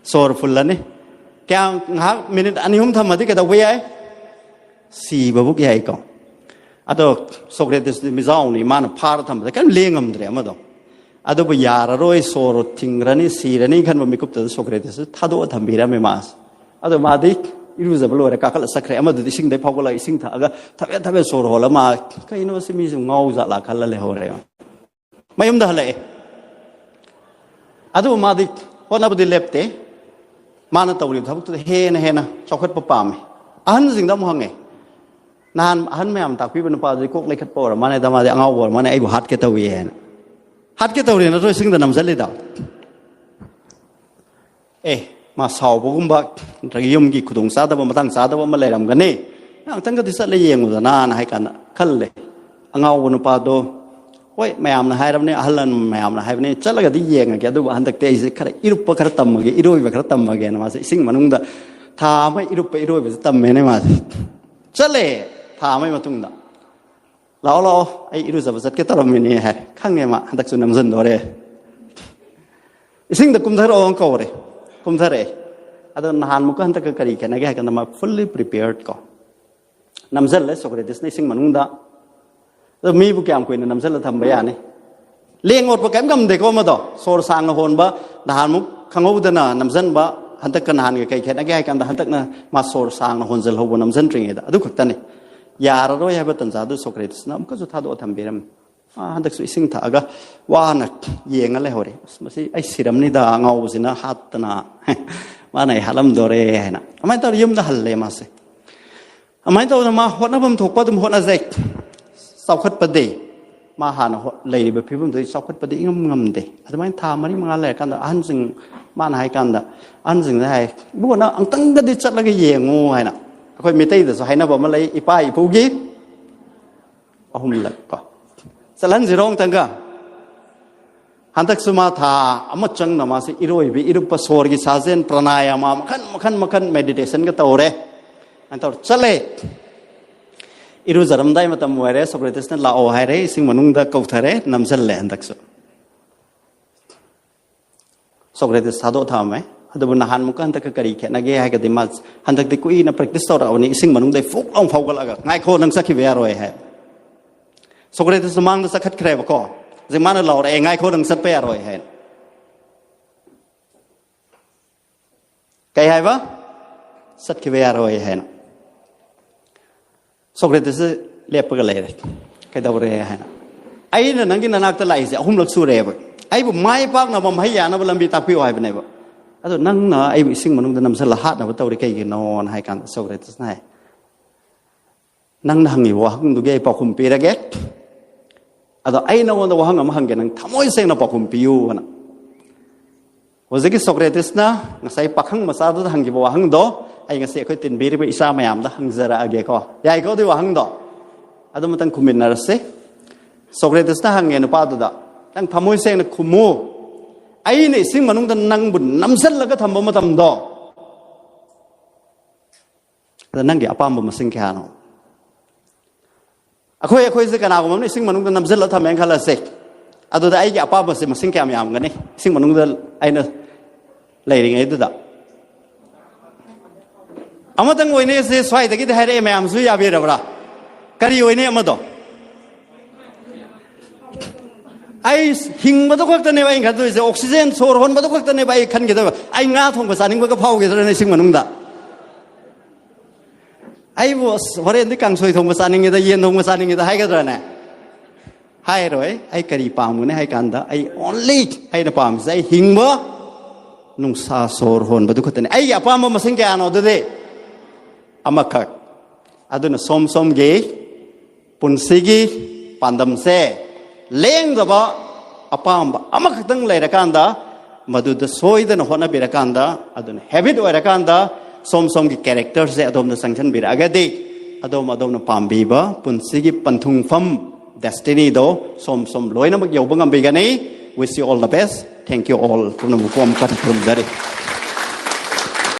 ꯁꯣꯔ ꯐꯨꯜꯂꯅꯤ꯫ ꯀꯌꯥꯝ ꯉꯥꯏꯍꯥꯛ ꯃꯤꯅꯤꯠ ꯑꯅꯤ ꯑꯍꯨꯝ ꯊꯝꯃꯗꯤ ꯀꯩꯗꯧꯕ ꯌꯥꯏ? ꯁꯤꯕꯕꯨ ꯌꯥꯏꯀꯣ꯫ ꯑꯗꯣ ꯁꯣꯀ꯭ꯔꯦꯇꯤꯁꯇꯤ ꯃꯤꯖꯥꯎꯅꯤ, ꯃꯥꯅ ꯐꯥꯔ ꯊꯝꯕꯗ ꯀꯔꯤꯝ ꯂꯦꯡꯉꯝꯗ꯭ꯔꯦ ꯑꯃꯗꯣ꯫ ꯑꯗꯨꯕꯨ ꯌꯥꯔꯔꯣꯏ, ꯁꯣꯔ ꯊꯤꯡꯈ꯭ꯔꯅꯤ, ꯁꯤꯔꯅꯤ ꯈꯟꯕ ꯃꯤꯀꯨꯞꯇꯨꯗ ꯁꯣꯀ꯭ꯔꯦꯇꯤꯁꯇꯨ ꯊꯥꯗꯣꯛꯑ ꯊꯝꯕꯤꯔꯝꯃꯦ ꯃꯥꯁꯦ꯫ ꯑꯗꯣ ꯃꯥꯗꯤ ꯏꯔꯨꯖꯕ ꯂꯣꯏꯔ ꯀꯥꯈꯠꯂ ꯆꯠꯈ꯭ꯔꯦ꯫ ꯑꯃꯗꯨꯗꯤ ꯏꯁꯤꯡꯗꯩ ꯐꯥꯎꯒꯠꯂꯒ ꯏꯁꯤꯡ ꯊꯛꯑꯒ ꯊꯕꯦꯠ ꯊꯕꯦꯠ ꯁꯣꯔ ꯍꯣꯜꯂ ꯃꯥ, "ꯀꯩꯅꯣ ꯁꯤ ꯃꯤꯁꯨ ꯉꯥꯎ ꯖꯥꯠꯂꯥ?" ꯈꯜꯂ ꯂꯩꯍꯧꯔꯦ꯫ ꯃꯌꯨꯝꯗ ꯍꯜꯂꯛꯑꯦ꯫ ꯑꯗꯨꯕꯨ ꯃꯥꯗꯤ ꯍꯣꯠꯅꯕꯗꯤ ꯂꯦꯞꯇꯦ꯫ ꯃꯥꯅ ꯇꯧꯔꯤꯕ ꯊꯕꯛꯇꯨꯗ ꯍꯦꯟꯅ ꯍꯦꯟꯅ ꯆꯥꯎꯈꯠꯄ ꯄꯥꯝꯃꯦ꯫ ꯑꯍꯟꯁꯤꯡꯗ ꯑꯃꯨꯛ ꯍꯪꯉꯦ, "ꯅꯍꯥꯟ ꯑꯍꯟ ꯃꯌꯥꯝ ꯇꯥꯛꯄꯤꯕ ꯅꯨꯄꯥꯗꯨꯗꯤ ꯀꯣꯛ ꯂꯩꯈꯠꯄ ꯑꯣꯏꯔ ꯃꯥꯅꯦ, ꯑꯗ ꯃꯥꯗꯤ ꯑꯉꯥꯎꯕ ꯑꯣꯏꯔ ꯃꯥꯅꯦ, ꯑꯩꯕꯨ ꯍꯥꯠꯀꯦ ꯇꯧꯏ" ꯍꯥꯏꯅ꯫ "ꯍꯥꯠꯀꯦ ꯇꯧꯔꯤ ꯅꯠꯇ꯭ꯔꯣ ꯏꯁꯤꯡꯗ ꯅꯝꯁꯤꯜꯂꯤꯗꯣ?" ꯑꯦ, ꯃꯥ ꯁꯥꯎꯕꯒꯨꯝꯕ ꯅꯠꯇ꯭ꯔꯒ ꯌꯨꯝꯒꯤ ꯈꯨꯗꯣꯡ ꯆꯥꯗꯕ, ꯃꯇꯥꯡ ꯆꯥꯗꯕ ꯑꯃ ꯂꯩꯔꯝꯒꯅꯤ, ꯉꯥꯏꯍꯥꯛꯇꯪꯒꯗꯤ ꯆꯠꯂ ꯌꯦꯡꯉꯨꯗꯅꯥꯅ ꯍꯥꯏ ꯀꯥꯟꯗ ꯈꯜꯂꯦ꯫ ꯑꯉꯥꯎꯕ ꯅꯨꯄꯥꯗꯣ, ꯍꯣꯏ, ꯃꯌꯥꯝꯅ ꯍꯥꯏꯔꯕꯅꯤ, ꯑꯍꯜ ꯂꯃꯟ ꯃꯌꯥꯝꯅ ꯍꯥꯏꯕꯅꯤ, ꯆꯠꯂꯒꯗꯤ ꯌꯦꯡꯉꯒꯦ, ꯑꯗꯨꯕꯨ ꯍꯟꯗꯛꯇꯤ ꯑꯩꯁꯦ ꯈꯔ ꯏꯔꯨꯞꯄ ꯈꯔ ꯇꯝꯃꯒꯦ, ꯏꯔꯣꯏꯕ ꯈꯔ ꯇꯝꯃꯒꯦꯅ ꯃꯥꯁꯦ ꯏꯁꯤꯡ ꯃꯅꯨꯡꯗ ꯊꯥ ꯑꯃ ꯏꯔꯨꯞꯄ ꯏꯔꯣꯏꯕꯁꯦ ꯇꯝꯃꯦꯅꯦ ꯃꯥꯁꯦ꯫ ꯆꯠꯂꯦ꯫ ꯊꯥ ꯑꯃꯒꯤ ꯃꯇꯨꯡꯗ, "ꯂꯥꯛꯑꯣ, ꯂꯥꯛꯑꯣ, ꯑꯩ ꯏꯔꯨꯖꯕ ꯆꯠꯀꯦ ꯇꯧꯔꯝꯃꯤꯅꯦ" ꯍꯥꯏ꯫ ꯈꯪꯉꯦ ꯃꯥ ꯍꯟꯗꯛꯁꯨ ꯅꯝꯁꯤꯟꯗꯣꯔꯦ꯫ "ꯏꯁꯤꯡꯗ ꯀꯨꯝꯊꯔꯛꯑꯣ" ꯀꯧꯔꯦ꯫ ꯀꯨꯝꯊꯔꯛꯑꯦ꯫ ꯑꯗꯣ ꯅꯍꯥꯟꯃꯨꯛꯀ ꯍꯟꯗꯛꯀ ꯀꯔꯤ ꯈꯦꯠꯅꯒꯦ ꯍꯥꯏ ꯀꯥꯟꯗ, ꯃꯥ fully prepared ꯀꯣ꯫ ꯅꯝꯁꯤꯜꯂꯦ ꯁꯣꯀ꯭ꯔꯦꯇꯤꯁꯅ ꯏꯁꯤꯡ ꯃꯅꯨꯡꯗ꯫ ꯑꯗꯣ ꯃꯤꯕꯨ ꯀꯌꯥꯝ ꯀꯨꯏꯅ ꯅꯝꯁꯤꯜꯂ ꯊꯝꯕ ꯌꯥꯅꯤ? ꯂꯦꯡ ꯑꯣꯠꯄ ꯀꯔꯤꯝ ꯉꯝꯗꯦꯀꯣ ꯑꯃꯗꯣ꯫ ꯁꯣꯔ ꯁꯥꯡꯅ ꯍꯣꯟꯕ, ꯅꯍꯥꯟꯃꯨꯛ ꯈꯪꯍꯧꯗꯅ ꯅꯝꯁꯤꯟꯕ, ꯍꯟꯗꯛꯀ ꯅꯍꯥꯟꯒ ꯀꯩ ꯈꯦꯠꯅꯒꯦ ꯍꯥꯏ ꯀꯥꯟꯗ, ꯍꯟꯗꯛꯅ ꯃꯥ ꯁꯣꯔ ꯁꯥꯡꯅ ꯍꯣꯟꯖꯜꯍꯧꯕ ꯅꯝꯁꯤꯟꯗ꯭ꯔꯤꯉꯩꯗ꯫ ꯑꯗꯨ ꯈꯛꯇꯅꯤ꯫ ꯌꯥꯔꯔꯣꯏ ꯍꯥꯏꯕ ꯇꯟꯖꯥꯗꯨ ꯁꯣꯀ꯭ꯔꯦꯇꯤꯁꯅ ꯑꯃꯨꯛꯀꯁꯨ ꯊꯥꯗꯣꯛꯑ ꯊꯝꯕꯤꯔꯝꯃꯤ꯫ ꯃꯥ ꯍꯟꯗꯛꯁꯨ ꯏꯁꯤꯡ ꯊꯛꯑꯒ ꯋꯥꯅ ꯌꯦꯡꯉ ꯂꯩꯍꯧꯔꯦ꯫ "ꯑꯁ, ꯃꯁꯤ ꯑꯩ ꯁꯤꯔꯝꯅꯤꯗ, ꯑꯉꯥꯎꯕꯁꯤꯅ ꯍꯥꯠꯇꯅ꯫ ꯃꯥꯅ ꯑꯩ ꯍꯥꯠꯂꯝꯗꯣꯔꯦ" ꯍꯥꯏꯅ꯫ ꯑꯗꯨꯃꯥꯏꯅ ꯇꯧꯔ ꯌꯨꯝꯗ ꯍꯜꯂꯦ ꯃꯥꯁꯦ꯫ ꯑꯗꯨꯃꯥꯏꯅ ꯇꯧꯗꯅ ꯃꯥ ꯍꯣꯠꯅꯐꯝ ꯊꯣꯛꯄ ꯑꯗꯨꯝ ꯍꯣꯠꯅꯖꯩ꯫ ꯆꯥꯎꯈꯠꯄꯗꯤ ꯃꯥ ꯍꯥꯟꯅ ꯍꯣ-, ꯂꯩꯔꯤꯕ ꯐꯤꯕꯝꯗꯨꯗꯒꯤ ꯆꯥꯎꯈꯠꯄꯗꯤ ꯏꯉꯝ ꯉꯝꯗꯦ꯫ ꯑꯗꯨꯃꯥꯏꯅ ꯊꯥ ꯃꯔꯤ ꯃꯉꯥ ꯂꯩꯔꯀꯥꯟꯗ ꯑꯍꯟꯁꯤꯡ, ꯃꯥꯅ ꯍꯥꯏ ꯀꯥꯟꯗ, ꯑꯍꯟꯁꯤꯡꯗ ꯍꯥꯏ, "ꯏꯕꯨꯡꯉꯣ, ꯅꯪ ꯑꯃꯨꯛꯇꯪꯒꯗꯤ ꯆꯠꯂꯒ ꯌꯦꯡꯉꯨ" ꯍꯥꯏꯅ꯫ ꯑꯩꯈꯣꯏ ꯃꯤꯇꯩꯗꯁꯨ ꯍꯥꯏꯅꯕ ꯑꯃ ꯂꯩ, ꯏꯄꯥ ꯏꯄꯨꯒꯤ ꯑꯍꯨꯝꯂꯛ ꯀꯣ꯫ ꯆꯠꯍꯟꯁꯤꯔꯣ ꯑꯃꯨꯛꯇꯪꯒ? ꯍꯟꯗꯛꯁꯨ ꯃꯥ ꯊꯥ ꯑꯃ ꯆꯪꯅ ꯃꯥꯁꯦ ꯏꯔꯣꯏꯕꯤ, ꯏꯔꯨꯞꯄ, ꯁꯣꯔꯒꯤ ꯁꯥꯖꯦꯜ, ꯄ꯭ꯔꯅꯥꯌꯥꯃꯥ ꯃꯈꯟ ꯃꯈꯟ ꯃꯈꯟ, ꯃꯦꯗꯤꯇꯦꯁꯟꯒ ꯇꯧꯔꯦ꯫ ꯑꯗꯨꯃꯥꯏꯅ ꯇꯧꯔ ꯆꯠꯂꯦ꯫ ꯏꯔꯨꯖꯔꯝꯗꯥꯏ ꯃꯇꯝ ꯑꯣꯏꯔꯦ, ꯁꯣꯀ꯭ꯔꯦꯇꯤꯁꯅ "ꯂꯥꯛꯑꯣ" ꯍꯥꯏꯔꯦ, ꯏꯁꯤꯡ ꯃꯅꯨꯡꯗ ꯀꯧꯊꯔꯦ, ꯅꯝꯁꯤꯜꯂꯦ꯫ ꯍꯟꯗꯛꯁꯨ ꯁꯣꯀ꯭ꯔꯦꯇꯤꯁ ꯊꯥꯗꯣꯛꯑ ꯊꯝꯃꯦ꯫ ꯑꯗꯨꯕꯨ ꯅꯍꯥꯟꯃꯨꯛꯀ ꯍꯟꯗꯛꯀ ꯀꯔꯤ ꯈꯦꯠꯅꯒꯦ ꯍꯥꯏꯔꯒꯗꯤ, ꯃꯥ ꯍꯟꯗꯛꯇꯤ ꯀꯨꯏꯅ ꯄ꯭ꯔꯦꯛꯇꯤꯁ ꯇꯧꯔꯛꯑꯕꯅꯤ, ꯏꯁꯤꯡ ꯃꯅꯨꯡꯗꯩ ꯐꯨꯛ ꯂꯥꯎ ꯐꯥꯎꯒꯠꯂꯒ, "ꯉꯥꯏꯈꯣ, ꯅꯪ ꯆꯠꯈꯤꯕ ꯌꯥꯔꯣꯏ" ꯍꯥꯏ꯫ ꯁꯣꯀ꯭ꯔꯦꯇꯤꯁ ꯃꯥꯡꯗ ꯆꯠꯈꯠꯈ꯭ꯔꯦꯕꯀꯣ꯫ ꯍꯧꯖꯤꯛ ꯃꯥꯅ ꯂꯥꯎꯔꯛꯑꯦ, "ꯉꯥꯏꯈꯣ, ꯅꯪ ꯆꯠꯄ ꯌꯥꯔꯣꯏ" ꯍꯥꯏꯅ꯫ ꯀꯩ ꯍꯥꯏꯕ? "ꯆꯠꯈꯤꯕ ꯌꯥꯔꯣꯏ" ꯍꯥꯏꯅ꯫ ꯁꯣꯀ꯭ꯔꯦꯇꯤꯁꯁꯦ ꯂꯦꯞꯄꯒ ꯂꯩꯔꯦ꯫ "ꯀꯩꯗꯧꯔꯦ?" ꯍꯥꯏꯅ꯫ "ꯑꯩꯅ ꯅꯪꯒꯤ ꯅꯅꯥꯛꯇ ꯂꯥꯛꯏꯁꯦ ꯑꯍꯨꯝꯂꯛ ꯁꯨꯔꯦꯕ꯫ ꯑꯩꯕꯨ ꯃꯥꯏ ꯄꯥꯛꯅꯕ ꯃꯍꯩ ꯌꯥꯅꯕ ꯂꯝꯕꯤ ꯇꯥꯛꯄꯤꯌꯨ ꯍꯥꯏꯕꯅꯦꯕ꯫ ꯑꯗꯣ ꯅꯪꯅ ꯑꯩꯕꯨ ꯏꯁꯤꯡ ꯃꯅꯨꯡꯗ ꯅꯝꯁꯤꯜꯂ ꯍꯥꯠꯅꯕ ꯇꯧꯔꯤ ꯀꯩꯒꯤꯅꯣꯅ?" ꯍꯥꯏ ꯀꯥꯟꯗ ꯁꯣꯀ꯭ꯔꯦꯇꯤꯁꯅ ꯍꯥꯏ, "ꯅꯪꯅ ꯍꯪꯉꯤꯕ ꯋꯥꯍꯪꯗꯨꯒꯤ ꯑꯩ ꯄꯥꯎꯈꯨꯝ ꯄꯤꯔꯒꯦ꯫ ꯑꯗꯣ ꯑꯩ ꯅꯉꯣꯟꯗ ꯋꯥꯍꯪ ꯑꯃ ꯍꯪꯒꯦ, ꯅꯪ ꯊꯃꯣꯏ ꯁꯦꯡꯅ ꯄꯥꯎꯈꯨꯝ ꯄꯤꯌꯨ" ꯑꯅ꯫ ꯍꯧꯖꯤꯛꯀꯤ ꯁꯣꯀ꯭ꯔꯦꯇꯤꯁꯅ ꯉꯁꯥꯏ ꯄꯥꯈꯪ ꯃꯆꯥꯗꯨꯗ ꯍꯪꯈꯤꯕ ꯋꯥꯍꯪꯗꯣ ꯑꯩ ꯉꯁꯤ ꯑꯩꯈꯣꯏ ꯇꯤꯟꯕꯤꯔꯤꯕ ꯏꯆꯥ ꯃꯌꯥꯝꯗ ꯍꯪꯖꯔꯛꯑꯒꯦꯀꯣ꯫ ꯌꯥꯏꯀꯣ ꯑꯗꯨꯒꯤ ꯋꯥꯍꯪꯗꯣ? ꯑꯗꯨ ꯑꯃꯇꯪ ꯈꯨꯝꯃꯤꯟꯅꯔꯁꯤ꯫ ꯁꯣꯀ꯭ꯔꯦꯇꯤꯁꯅ ꯍꯪꯉꯦ ꯅꯨꯄꯥꯗꯨꯗ, "ꯅꯪ ꯊꯃꯣꯏ ꯁꯦꯡꯅ ꯈꯨꯝꯃꯨ꯫ ꯑꯩꯅ ꯏꯁꯤꯡ ꯃꯅꯨꯡꯗ ꯅꯪꯕꯨ ꯅꯝꯁꯤꯜꯂꯒ ꯊꯝꯕ ꯃꯇꯝꯗꯣ, ꯑꯗ ꯅꯪꯒꯤ ꯑꯄꯥꯝꯕ ꯃꯁꯤꯡ ꯀꯌꯥꯅꯣ?" ꯑꯩꯈꯣꯏ, ꯑꯩꯈꯣꯏꯁꯦ ꯀꯅꯥꯒꯨꯝꯕ ꯑꯃꯅ ꯏꯁꯤꯡ ꯃꯅꯨꯡꯗ ꯅꯝꯁꯤꯜꯂ ꯊꯝꯃꯦꯅ ꯈꯜꯂꯁꯦ꯫ ꯑꯗꯨꯗ ꯑꯩꯒꯤ ꯑꯄꯥꯝꯕꯁꯦ ꯃꯁꯤꯡ ꯀꯌꯥꯝ ꯌꯥꯝꯒꯅꯤ? ꯏꯁꯤꯡ ꯃꯅꯨꯡꯗ ꯑꯩꯅ ꯂꯩꯔꯤꯉꯩꯗꯨꯗ꯫ ꯑꯃꯇꯪ ꯑꯣꯏꯅꯦꯁꯦ ꯁ꯭ꯋꯥꯏꯗꯒꯤꯗꯤ ꯍꯥꯏꯔꯛꯑꯦ, ꯃꯌꯥꯝꯁꯨ ꯌꯥꯕꯤꯔꯕ꯭ꯔꯥ? ꯀꯔꯤ ꯑꯣꯏꯅꯤ ꯑꯃꯗꯣ? ꯑꯩ ꯍꯤꯡꯕꯗꯣ ꯈꯛꯇꯅꯦꯕ ꯑꯩꯅ ꯈꯟꯗꯣꯏꯁꯦ, ꯑꯣꯛꯁꯤꯖꯦꯟ ꯁꯣꯔ ꯍꯣꯟꯕꯗꯣ ꯈꯛꯇꯅꯦꯕ ꯑꯩ ꯈꯟꯒꯗꯕ꯫ ꯑꯩ ꯉꯥ ꯊꯣꯡꯕ ꯆꯥꯅꯤꯡꯕꯒ ꯐꯥꯎꯈꯤꯗ꯭ꯔꯅꯦ ꯏꯁꯤꯡ ꯃꯅꯨꯡꯗ? ꯑꯩꯕꯨ, "ꯑꯁ, ꯍꯣꯔꯦꯟꯗꯤ ꯀꯥꯡꯁꯣꯏ ꯊꯣꯡꯕ ꯆꯥꯅꯤꯡꯉꯦꯗ, ꯌꯦꯟ ꯊꯣꯡꯕ ꯆꯥꯅꯤꯡꯉꯦꯗ" ꯍꯥꯏꯒꯗ꯭ꯔꯅꯦ? ꯍꯥꯏꯔꯣꯏ꯫ ꯑꯩ ꯀꯔꯤ ꯄꯥꯝꯒꯅꯤ ꯍꯥꯏ ꯀꯥꯟꯗ, ꯑꯩ only ꯑꯩꯅ ꯄꯥꯝꯃꯤꯁꯦ ꯑꯩ ꯍꯤꯡꯕ, ꯅꯨꯡꯁꯥ ꯁꯣꯔ ꯍꯣꯟꯕꯗꯨ ꯈꯛꯇꯅꯤ꯫ ꯑꯩꯒꯤ ꯑꯄꯥꯝꯕ ꯃꯁꯤꯡ ꯀꯌꯥꯅꯣ ꯑꯗꯨꯗꯤ? ꯑꯃꯈꯛ꯫ ꯑꯗꯨꯅ ꯁꯣꯝ ꯁꯣꯝꯒꯤ ꯄꯨꯟꯁꯤꯒꯤ ꯄꯥꯟꯗꯝꯁꯦ ꯂꯦꯡꯗꯕ ꯑꯄꯥꯝꯕ ꯑꯃꯈꯛꯇꯪ ꯂꯩꯔꯀꯥꯟꯗ, ꯃꯗꯨꯗ ꯁꯣꯏꯗꯅ ꯍꯣꯠꯅꯕꯤꯔꯀꯥꯟꯗ, ꯑꯗꯨꯅ ꯍꯦꯕꯤꯠ ꯑꯣꯏꯔꯀꯥꯟꯗ, ꯁꯣꯝ ꯁꯣꯝꯒꯤ ꯀꯦꯔꯦꯛꯇꯔꯁꯦ ꯑꯗꯣꯝꯗ ꯆꯪꯁꯤꯟꯕꯤꯔꯛꯑꯒꯗꯤ, ꯑꯗꯣꯝ ꯑꯗꯣꯝꯅ ꯄꯥꯝꯕꯤꯕ ꯄꯨꯟꯁꯤꯒꯤ ꯄꯟꯊꯨꯡꯐꯝ, ꯗꯦꯁꯇꯤꯅꯤꯗꯣ ꯁꯣꯝ ꯁꯣꯝ ꯂꯣꯏꯅꯃꯛ ꯌꯧꯕ ꯉꯝꯕꯤꯒꯅꯤ꯫ Wish you all the best. Thank you all. ꯄꯨꯝꯅꯃꯛꯄꯨ ꯑꯃꯨꯛꯀ ꯈꯨꯔꯨꯝꯖꯔꯤ꯫